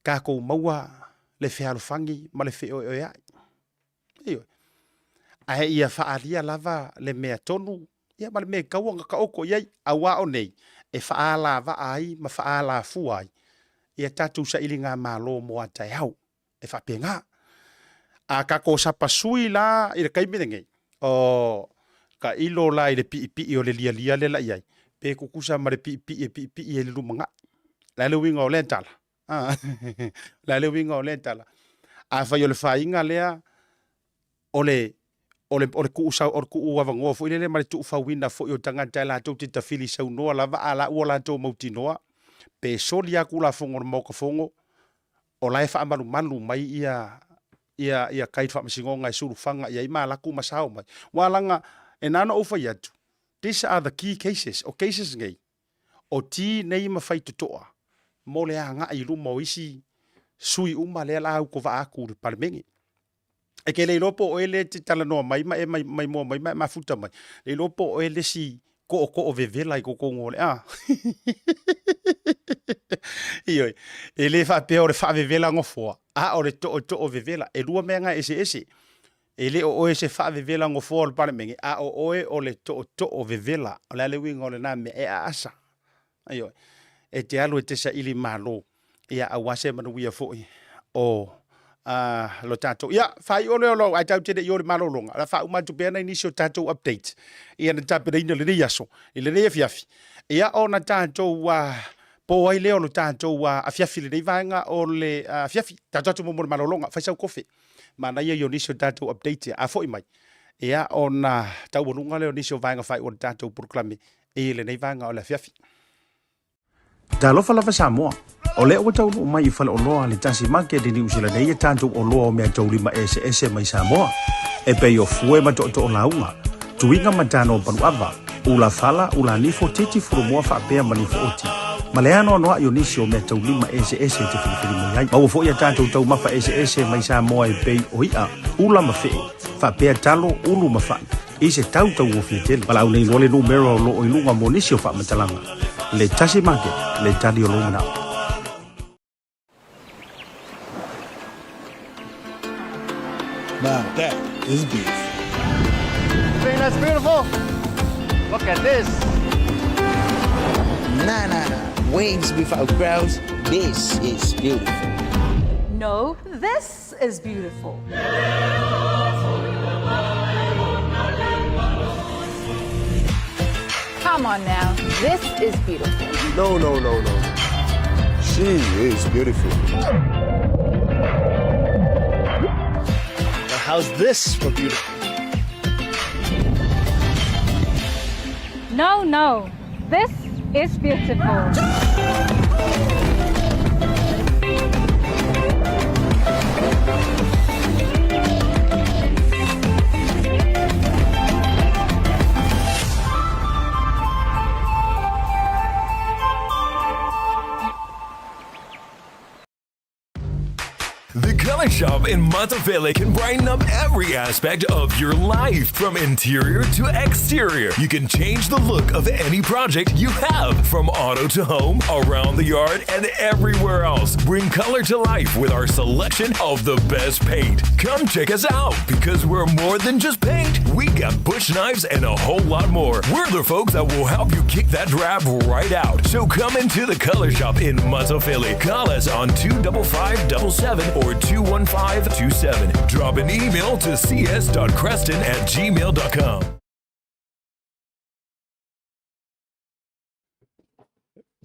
tatou maua le fealofani ma le feoeoea'i. Ioe. Ae ia faaalia lava le mea tonu ia ma le mea e tatau ona taoto i ai, aua o nei e faaalavaa ai ma faaalafua ai ia tatou sailigamalo mo a taeao. E faapena. A tatou sapasui la i le taimi lenei, o tailo la i le piipii o le lialia lea la i ai, pe tutusa ma le piipii e piipii ai i le lumanai. O le a le uiga o lea tala? O le a le uiga o lea tala? Afai o le faiga lea o le o le o le tuu sau o le tuu avanoa foi lele ma le tuufauina foi o tagata e latou te tafili saunoa lava a la ua latou mautinoa pe soli lava Tulafono o le Maota Fono o la e faamalumalu mai ia ia ia kai faamasinoga e sulufaga i ai ma alu atu ma sao mai. Aua leaga e na ona ou fai atu, these are the key cases, o cases nei, o ti nei ma faitotoa mo le agai i luma o isi sui uma lea la autovaa atu i le Palemene. E te le iloa po o oe lea e te talanoa mai ma e maimoa mai ma e mafuta mai, le iloa po o oe le isi tootoo vevela i totonu o le a. Ioe, e le faapea o le faavevela nofoa, a o le tootoo vevela. E lua mea na e eseese. E le o oe se faavevela nofoa o le Palemene, a o oe o le tootoo vevela. O le a le uiga o lena mea? E aasa. Ioe, e te alu e te saili malo, ia aua se manuia foi o lo tatou. Ia, faaiu lea o lau, ae tatou te le i o i le malologa, o le a faauma atu pea nai nisi o tatou update ia na tapenaina i lenei aso, i lenei afiafi. Ia, ona tatou po ai lea o lo tatou afiafi i lenei vaega o le afiafi. Tatou atu muamua i le malologa, fai sau kofe. Manaia ia o nisi o tatou update ia. A foi mai, ia ona taualuga lea o nisi o vaega faaiu o le tatou polokalame i lenei vaega o le afiafi. Talofa lava Samoa, o lea ua taunuu mai i faleoloa a le Tasi Market i Niu Sila nei a tatou oloa o meataulima eseese mai Samoa, e pei o fue ma tootoo lauga, tuiga ma tano paluava, ula fala, ula nifo, titi fulumoa faapea ma nifo oti, ma le anoanoai o nisi o meataulima eseese e te filifili mai ai. Maua foi a tatou taumafa eseese mai Samoa e pei o i'a, ula ma fe'e, faapea talo, ulu ma fa'i. I se tau taugofie tele. Valaau nei loa le numera o lo o i luga mo nisi o faamatalaga. Le Tasi Market, le tali o lou manao. Now that is beautiful. Think that's beautiful? Look at this. Nah, nah, nah. Waves without crowds. This is beautiful. No, this is beautiful. Come on now, this is beautiful. No, no, no, no. She is beautiful. Now how's this for beautiful? No, no, this is beautiful. Shop in Matafele can brighten up every aspect of your life, from interior to exterior. You can change the look of any project you have, from auto to home, around the yard, and everywhere else. Bring color to life with our selection of the best paint. Come check us out because we're more than just paint. We got bush knives and a whole lot more. We're the folks that will help you kick that drab right out. So come into the Color Shop in Matafele. Call us on 25577 or 21527. Drop an email to cs.creston at gmail.com.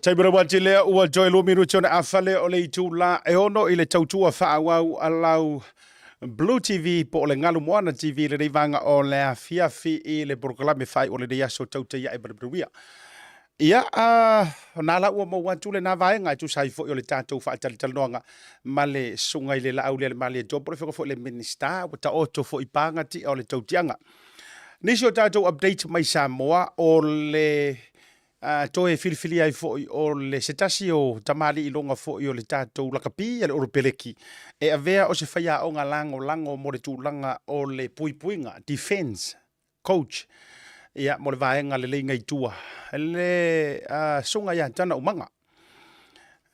Taimi rawa atu lea ua toe lua minuti ona afale o le itula e ono i le tautua faaauau a lau Blue TV po o le Galu Moana TV i lenei vaega o le afiafi i le polokalame faaiu o lenei aso tautai ae manumanuia. Ia, uh, na la ua maua atu lena vaega e tusa ai foi o le tatou faatalatalanoaga ma le susuga i le laau lea le Malietoa po o le afioga foi i le Minisita ua taoto foi i paga tia o le tautiaga. Nisi o tatou update mai Samoa o le uh, toe filifilia ai foi o le se tasi o tamalii iloga foi o le tatou lakapi a le Oropeleki e avea o se faiaoga lagolago mo le tulaga o le puipuiga, defense coach, ia, mo le vaega lelei ngai tua, le uh, susuga ia Tana Umaga.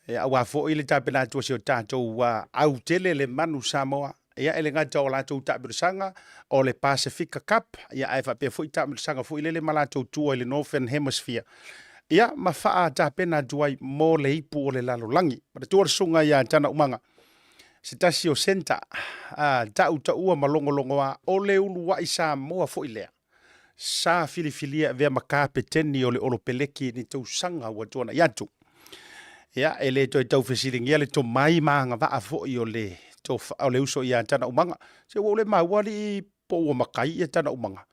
Ia, aua foi le tapena atu o si o tatou uh, au tele le manu Samoa. Ia, e le gata o latou taamilosaga o le Pasifika Cup, ia, ae faapea foi taamilosaga foi lele ma latou tua i le Northern Hemisphere. Ia, ma faatapena atu ai mo le ipu o le lalolagi. Manatua le susuga ia Tana Umaga, se tasi o centre, a, tautaua ma logologoa o le uluai Samoa foi lea sa filifilia e avea ma kapeteni o le Olopeleki i ni tausaga ua tuanai atu. Ia, e le toe tau fesiligia le tomai ma agavaa foi o le, tofa, o le uso ia Tana Umaga. Se ua ou le maua alii po ua makai ia Tana Umaga.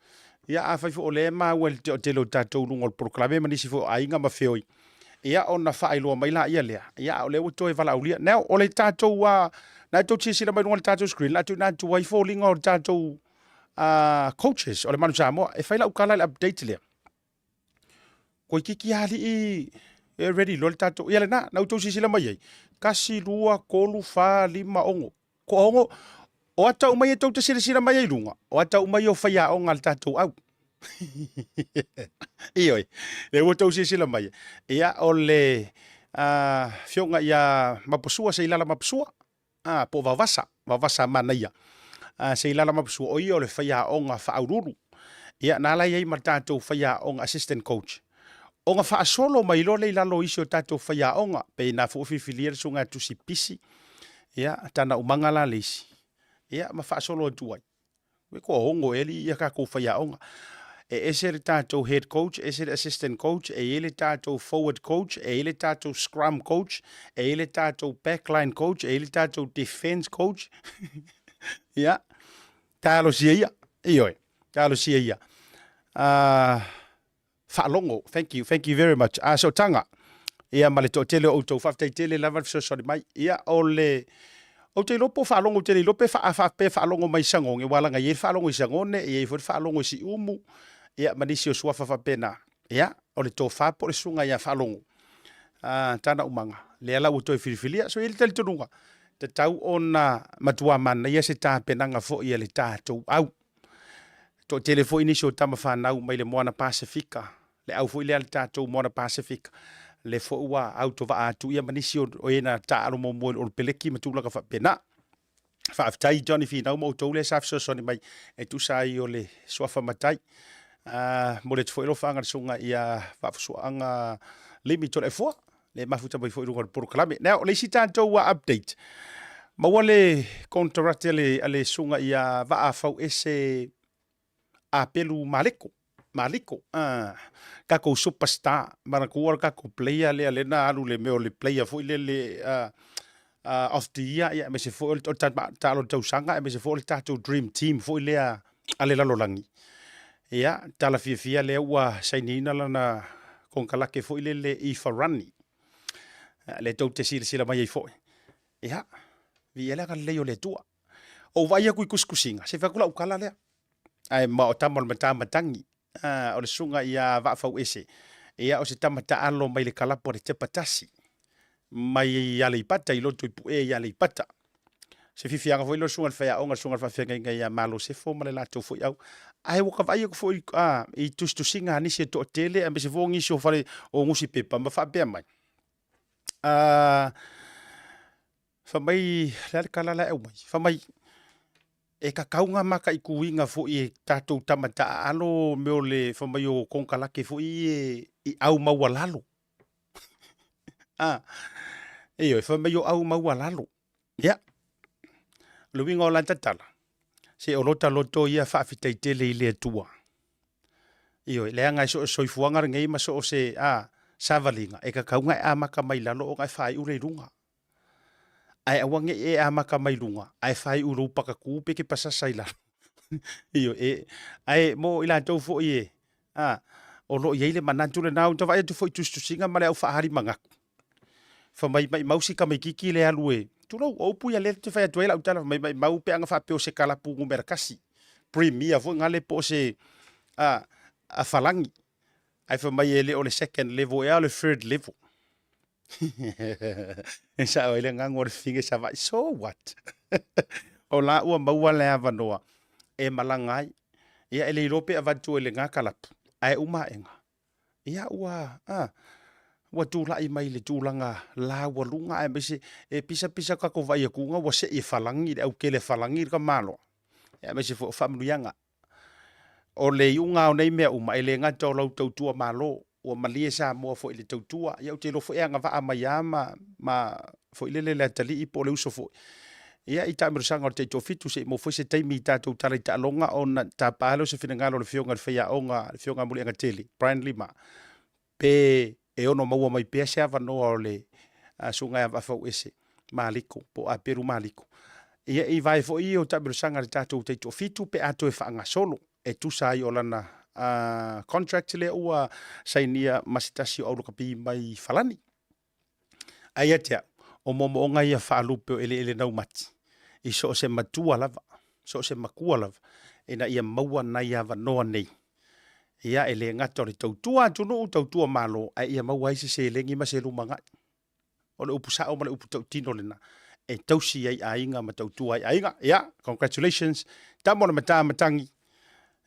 Ia, afai foi o lea e maua i le toatele o tatou luga o le polokalame ma nisi foi o aiga ma feoi, ia ona faailoa mai laia lea, ia a o lea ua toe valaaulia. Now, o le tatou, uh, na e tou te silasila mai luga o le tatou screen, la tuuina atu ai foliga o le tatou uh, coaches o le Manu Samoa. E fai lau tala i le update lea. Toeitiiti lava alii e ready loa le tatou, ia lena, na outou silasila mai ai, 1, 2, 3, 4, 5, 6. Toaono, o ata uma ia tou te silasila mai ai i luga, o ata uma ia o faiaoga a le tatou au. Ioe, lea ua tou silasila mai. Ia, o le uh, fioga ia Maposua, Seilala Maposua, ah, po o Vaovasa, Vaovasa Manaia. Ah, Seilala Maposua, o ia o le faiaoga faauluulu. Ia, na ala i ai ma le tatou faiaoga assistant coach. Ona faasolo mai loa lea i lalo o isi o tatou faiaoga, pei na foi filifilia le susuga ia Tusi Pisi, ia, tana umaga la le isi, ia, ma faasolo atu ai. E toaono ea alii ia tatou faiaoga. E ese le tatou head coach, ese le assistant coach, e i ai le tatou forward coach, e i ai le tatou scrum coach, e i ai le tatou backline coach, e i ai le tatou defense coach. Ia, talosia ia. Ioe, talosia ia. Uh, Faalogo, thank you, thank you very much. A sootaga, ia ma le toatele o outou, faafetai tele lava le fesoasoani mai. Ia o le, ou te iloa po o faalogo tele iloa pe faa, faa, pe faalogo mai i Sagone, aua leaga e i ai le faalogo i Sagone, e i ai foi le faalogo i Siumu, ia ma nisi o suafa faapena. Ia, o le tofa po o le susuga ia Faalogo, a, tana umaga, lea la ua toe filifilia. So e i ai le talitonuga, tatau ona matua manaia se tapenaga foi a le tatou au. Toatele foi nisi o tama fanau mai le Moana Pasefika, le au foi lea a le tatou Moana Pasefika, le foi ua autovaa atu ia ma nisi o e na taaalo muamua i le Olopeleki ma tulaga faapena. Faafetai Johnny Finau ma outou lea sa fesoasoani mai e tusa ai o le suafa matai. Uh, momoli atu foi alofaaga i le susuga ia Vaafusuaga Limi Toleafoa le mafuta mai foi i luga o le polokalame. Now, o le isi tatou uh, update, maua le konekarate a le, a le susuga ia Vaa Fauese Apelu Maleko, Maliko, uh, tatou superstar, manatua le tatou player lea lea na alu le mea o le player foi lele uh, uh, of the year, ia, aemaise foi o le, o le taalo tausaga, aemaise foi o le tatou dream team foi lea a le lalolagi. Ia, tala fiafia lea ua sainiina lana konekarate foi lele i Farani. Lea tou te silasila mai ai foi. Ia, viia le agalelei o le Atua. Ou vaai atu i tusitusiga, se i fai atu lau tala lea. Ae ma o tama o le mata matagi, o le susuga ia Vaafauese, ia o se tama taalo mai le kalapu a le Tepatasi, mai Aleipata i Lotopue i Aleipata. Se fiafiaga foi lea o le susuga i le faiaoga, le susuga i le faafeagaiga ia Malo Sefo ma le latou foi au. Ae ua ka vaai atu foi i tusitusiga a nisi e toatele aemaise foi o nisi o fale o nusipepa ma faapea mai, fai mai, o le a le tala la e aumai? Fai mai, e tatau ona mataituina foi e tatou tama taaalo mea o le fai mai o konekarate foi ia i au maualalo. Ioe, fai mai o au maualalo. Ia, o le uiga o lana tala, se o lota loto ia faafetai tele i le Atua. Ioe, leaga e so o se soifuaga lenei ma so o se a, savaliga, e tatau ona e amata mai lalo ona e faaiu lea i luga. Ae aua ne i e amata mai luga ae faaiu i lou patatu pe e te pasasa i lalo. Ioe, e, ae mo i latou foi e, a, o lo o i ai le manatu lena, ou te vaai atu foi i tusitusiga ma le au faaali manatu. Fai mai maimau si tamaititi lea e alu e, tulou, o upu ia lea ou te fai atu ai lau tala, fai mai maimau pe ana faapea o se kalapu numera tasi, premier foi nale po o se a, a falagi. Ae fai mai e le o le second level ea, o le third level. E sao ai le agaga o le fine Savaii, so what? O la ua maua le avanoa e malaga ai. Ia e le iloa pe avatu e lena kalapu, ae uma aega, ia ua, a, ua tulai mai le tulaga laualuga aemaise e pisapisa tatou vaai atuga ua sei e falagi le autele falagi le tamaloa, aemaise foi o faamanuiaga. O le iuga lava o nei mea uma, e le gata o lau tautua Malo, ua malie Samoa foi i le tautua. Ia ou te iloa foi e agavaa mai lava ma, ma foi lele le atalii po o le uso foi. Ia i taamilosaga o le taitoafitu se i maua foi se taimi i tatou tala i taaloga ona tapa lea o se finagalo o le Afioga i le Faiaoga, le Afioga ia Muliagatele, Brian Lima, pe e ono maua mai pea se avanoa o le Susuga ia Vaafauese Maliko po o Aperu Maliko. Ia i vae foi ia o taamilosaga a le tatou taitoafitu pe a toe faagasolo e tusa ai o lana contract lea ua sainia ma se tasi o aulakapi mai Falani. Ae ia te au, o moomooga ia faalupe o eleele naumati i so o se matua lava, so o se makua lava, ina ia maua nai avanoa nei. Ia, e le gata o le tautua atunuu, tautua Malo, ae ia maua ai se seleni ma se lumanai. O le upu sao ma le upu tautino lena e tausi ai aiga ma tautua ai aiga. Ia, congratulations, tama o le mata matagi.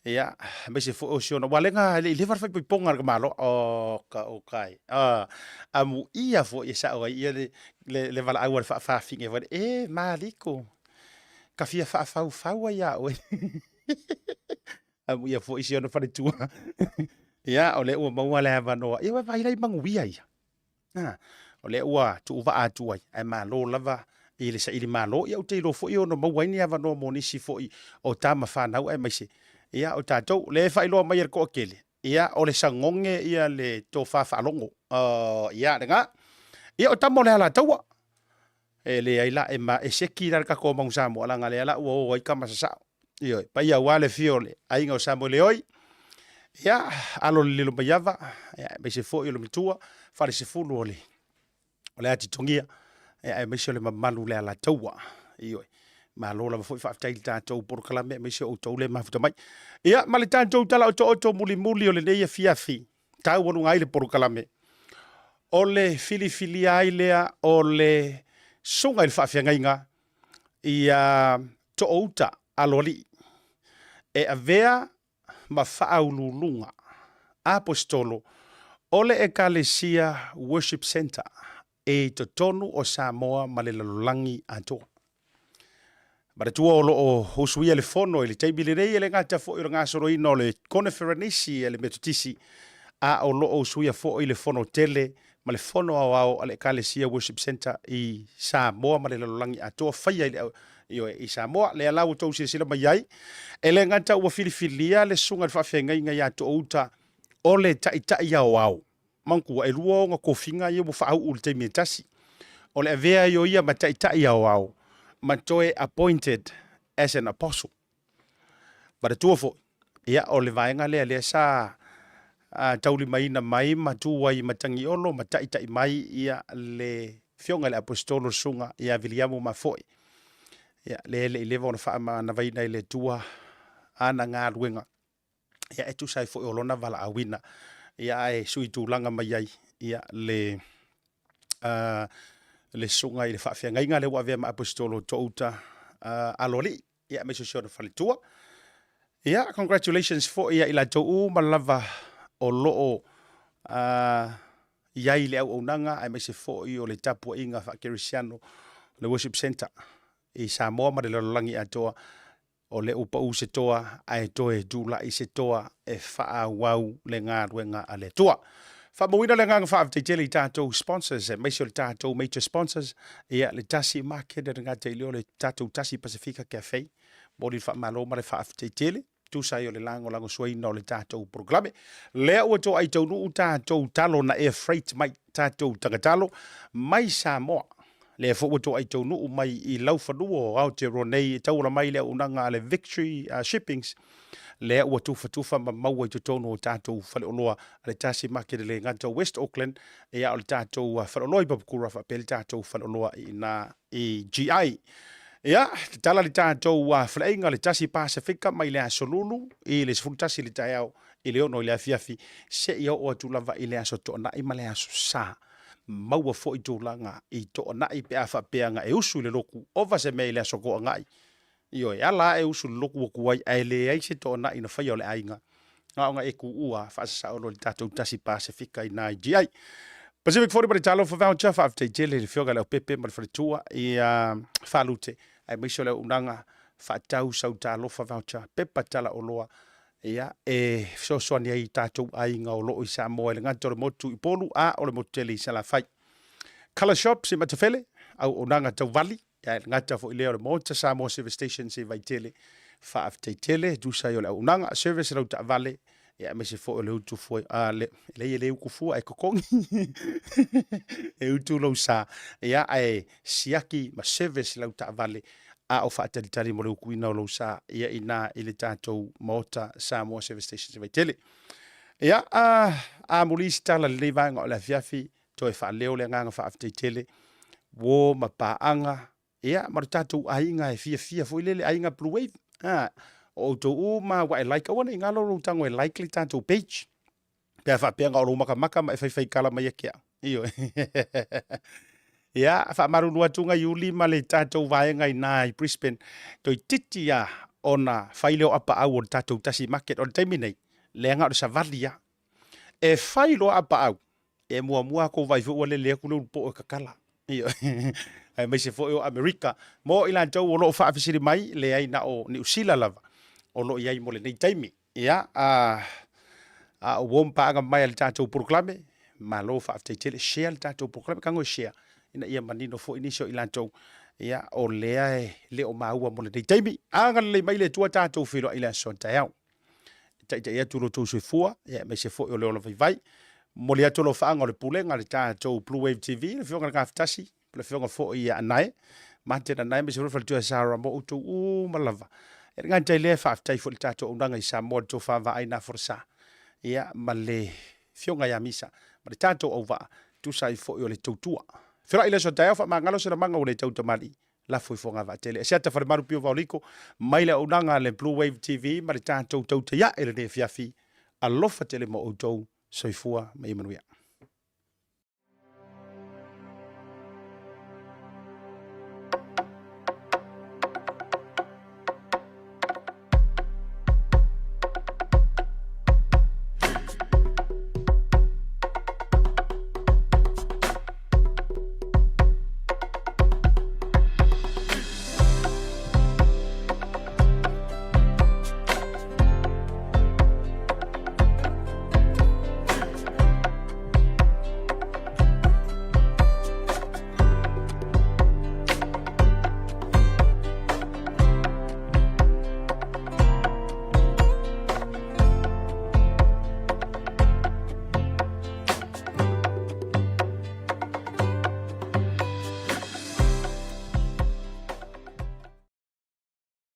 Ia, aemaise foi o si ona, ua lega e le i leva le faaipoipoga a le tamaloa. Oka, oka e. Ah, amuia foi e sao ai ia le, le, le valaau a le faafafine foi. E, Maliko, ka fia faafaufau ai ia oe. Amuia foi si ona faletua. Ia, o lea ua maua le avanoa. Ia, ua vaai la i manuia ia. A, o lea ua tuuvaa atu ai, ae malo lava i le saili malo. Ia ou te iloa foi e ono maua ai ni avanoa mo nisi foi o tama fanau aemaise ia o tatou. Lea e faailoa mai e le toatele, ia o le sagoge ia le tofa faalogo. Uh, ia lena. Ia o tama o le Alataua. E leai la, e, ma, e seki la le tatou Manu Samoa, leaga lea la ua o ai tama sasao. Ioe, paia aua le afio o le aiga o Samuele Oi, ia, alo o le Lilomaiava, ia, aemaise foi o le matua, falesefulu o le, o le Atitogia, ia, aemaise o le mamalu o le Alataua. Ioe, malo lava foi faafetai i le tatou polokalame, aemaise o outou le mafuta mai. Ia, ma le tatou tala otooto mulimuli o lenei afiafi, taualuga ai le polokalame, o le filifilia ai lea o le susuga i le faafeagaiga ia Toouta Aloalii e avea ma faauluuluga Aposetolo o le Ekalesia Worship Centre i totonu o Samoa ma le lalolagi atoa. Manatua o lo o usuia le fono i le taimi lenei e le gata foi o le gasoloina o le Koneferenisi a le Metotisi, a o lo o usuia foi le fono tele ma le fono aoao a le Ekalesia Worship Centre i Samoa ma le lalolagi atoa faia i le ioe i Samoa. Lea la ua outou silasila mai ai, e le gata ua filifilia le susuga i le faafeagaiga ia Toouta o le Taitai Aoao. Manatua, e lua ona tofiga ia ua faauu i le taimi e tasi. O le avea ai o ia ma Taitai Aoao ma toe appointed as an apostle. Manatua foi, ia, o le vaega lea lea sa taulimaina mai ma tu ai i Matagiolo ma taitai mai ia le Afioga i le Aposetolo le Susuga ia Viliamu Mafoe. Ia, lea e le i leva ona faamanavaina e le Atua ana galuega ia e tusa ai foi o lona valaauina, ia ae sui tulaga mai ai ia le le susuga i le faafeagaiga lea ua avea ma Aposetolo Toouta. Aloalii, ia, aemaise o si ona faletua. Ia, congratulations foi ia i latou uma lava o lo o i ai i le auaunaga aemaise foi o le tapuaiga faakerisiano, le Worship Centre i Samoa ma le lalolagi atoa. O lea ua pau se toa ae toe tulai se toa e faaauau le galuega a le Atua. Faamauina le agaga faafetai tele i tatou sponsors aemaise o le tatou major sponsors, ia le Tasi Market e le gata i lea o le tatou Tasi Pasefika Cafe. Momoli le faamalo ma le faafetai tele tusa ai o le lagolagosuaina o le tatou polokalame. Lea ua toai taunuu tatou talo na air freight mai tatou tagatalo mai Samoa. Lea foi ua toai taunuu mai i laufanua o Aotearoa nei e tauala mai le auaunaga a le Victory Shippings, lea ua tufatufa ma maua i totonu o tatou faleoloa a le Tasi Market e le gata o West Auckland, ia o le tatou faleoloa i Papakura faapea le tatou faleoloa i ina i GI. Ia, tatala le tatou faleaiga le Tasi Pasefika mai le Aso Lulu i le 11 i le taeao i le 6 i le afiafi seia oo atu lava i le Aso Toonai ma le Aso Sa. Maua foi tulaga i Toonai pe a faapea na e usu i le lotu, ova se mea i le Aso Toonai. Ioe, ala ae usu i le lotu ua tuai ae leai se Toonai na faia o le aiga. Na ona e tuua faasasao loa i le tatou Tasi Pasefika i ina i GI. Pacific 40 ma le Talofa Voucher, faafetai tele i le Afioga i le Leaupepe ma le Faletua ia Faalute, aemaise o le auaunaga faatau sau Talofa Voucher, pepa tala oloa, ia, e fesoasoani ai i tatou aiga o lo o i Samoa, e le gata o le motu i Upolu, a o le motu tele i Salafai. Colour Shops i Matafele, auaunaga tau vali, ia, e le gata foi lea o le Maota Samoa Service Station i Vaitele, faafetai tele, e tusa ai o le auaunaga, service lau taavale, ia, aemaise foi o le utu fua, a, le, leai e le utu fua, ae totogi, e utu lou sa, ia, ae siaki ma service lau taavale, a o faatalitali mo le utuina o lou sa, ia, i ina i le tatou Maota Samoa Service Station i Vaitele. Ia, a, amuli se tala i lenei vaega o le afiafi, toe faaleo le agaga faafetai tele, uo ma paaga, ia, ma lo tatou aiga e fiafia foi lele, aiga Blue Wave. A, o outou uma ua e like, aua ne i galo lou tago e like le tatou page. Pe a faapea na o lou makamaka ma e faifaikala mai ia te au. Ioe. Ia, faamalulu atu Gaiuli ma le tatou vaega i ina i Brisbane, toeitiiti lava ona fai lea o apaau o le tatou tasi market. O le taimi nei, leaga o le savali lava. E fai loa apaau, e muamua lava kou vaai foi ua lele atu le ulupoo e tatala. Ioe. Aemaise foi o Amerika. Mo i latou o lo o faafesili mai, leai na o Niu Sila lava o lo o i ai mo lenei taimi. Ia, a, a o uo ma paaga mai a le tatou polokalame, malo faafetai tele, share le tatou polokalame, tago e share, ina ia manino foi nisi o i latou, ia, o lea e le o maua mo lenei taimi. Agalelei mai le Atua tatou feiloai i le aso a taeao. E taitai atu lo outou soifua, ia, aemaise foi o le ola vaivai. Momoli atu alofaaga o le Pulega a le tatou Blue Wave TV, le Afioga i le Gafatasi, le Afioga foi ia Anae, Martin Anae, aemaise foi le faletua ia Sarah mo outou uma lava. E le gata i lea, faafetai foi i le tatou auaunaga i Samoa, le tofa vaai na Folasa, ia, ma le Afioga ia Misa, ma le tatou auvaa, tusa ai foi o le tautua. Feiloai i le aso a taeao, faamagalo se lamaga ua le tau tamalii. Lafo i Fogavaatele. Asiata Falemalu Pio Vaoliko, mai le auaunaga a le Blue Wave TV ma le tatou tautai ae i lenei afiafi. Alofa tele mo outou. Soifua ma ia manuia.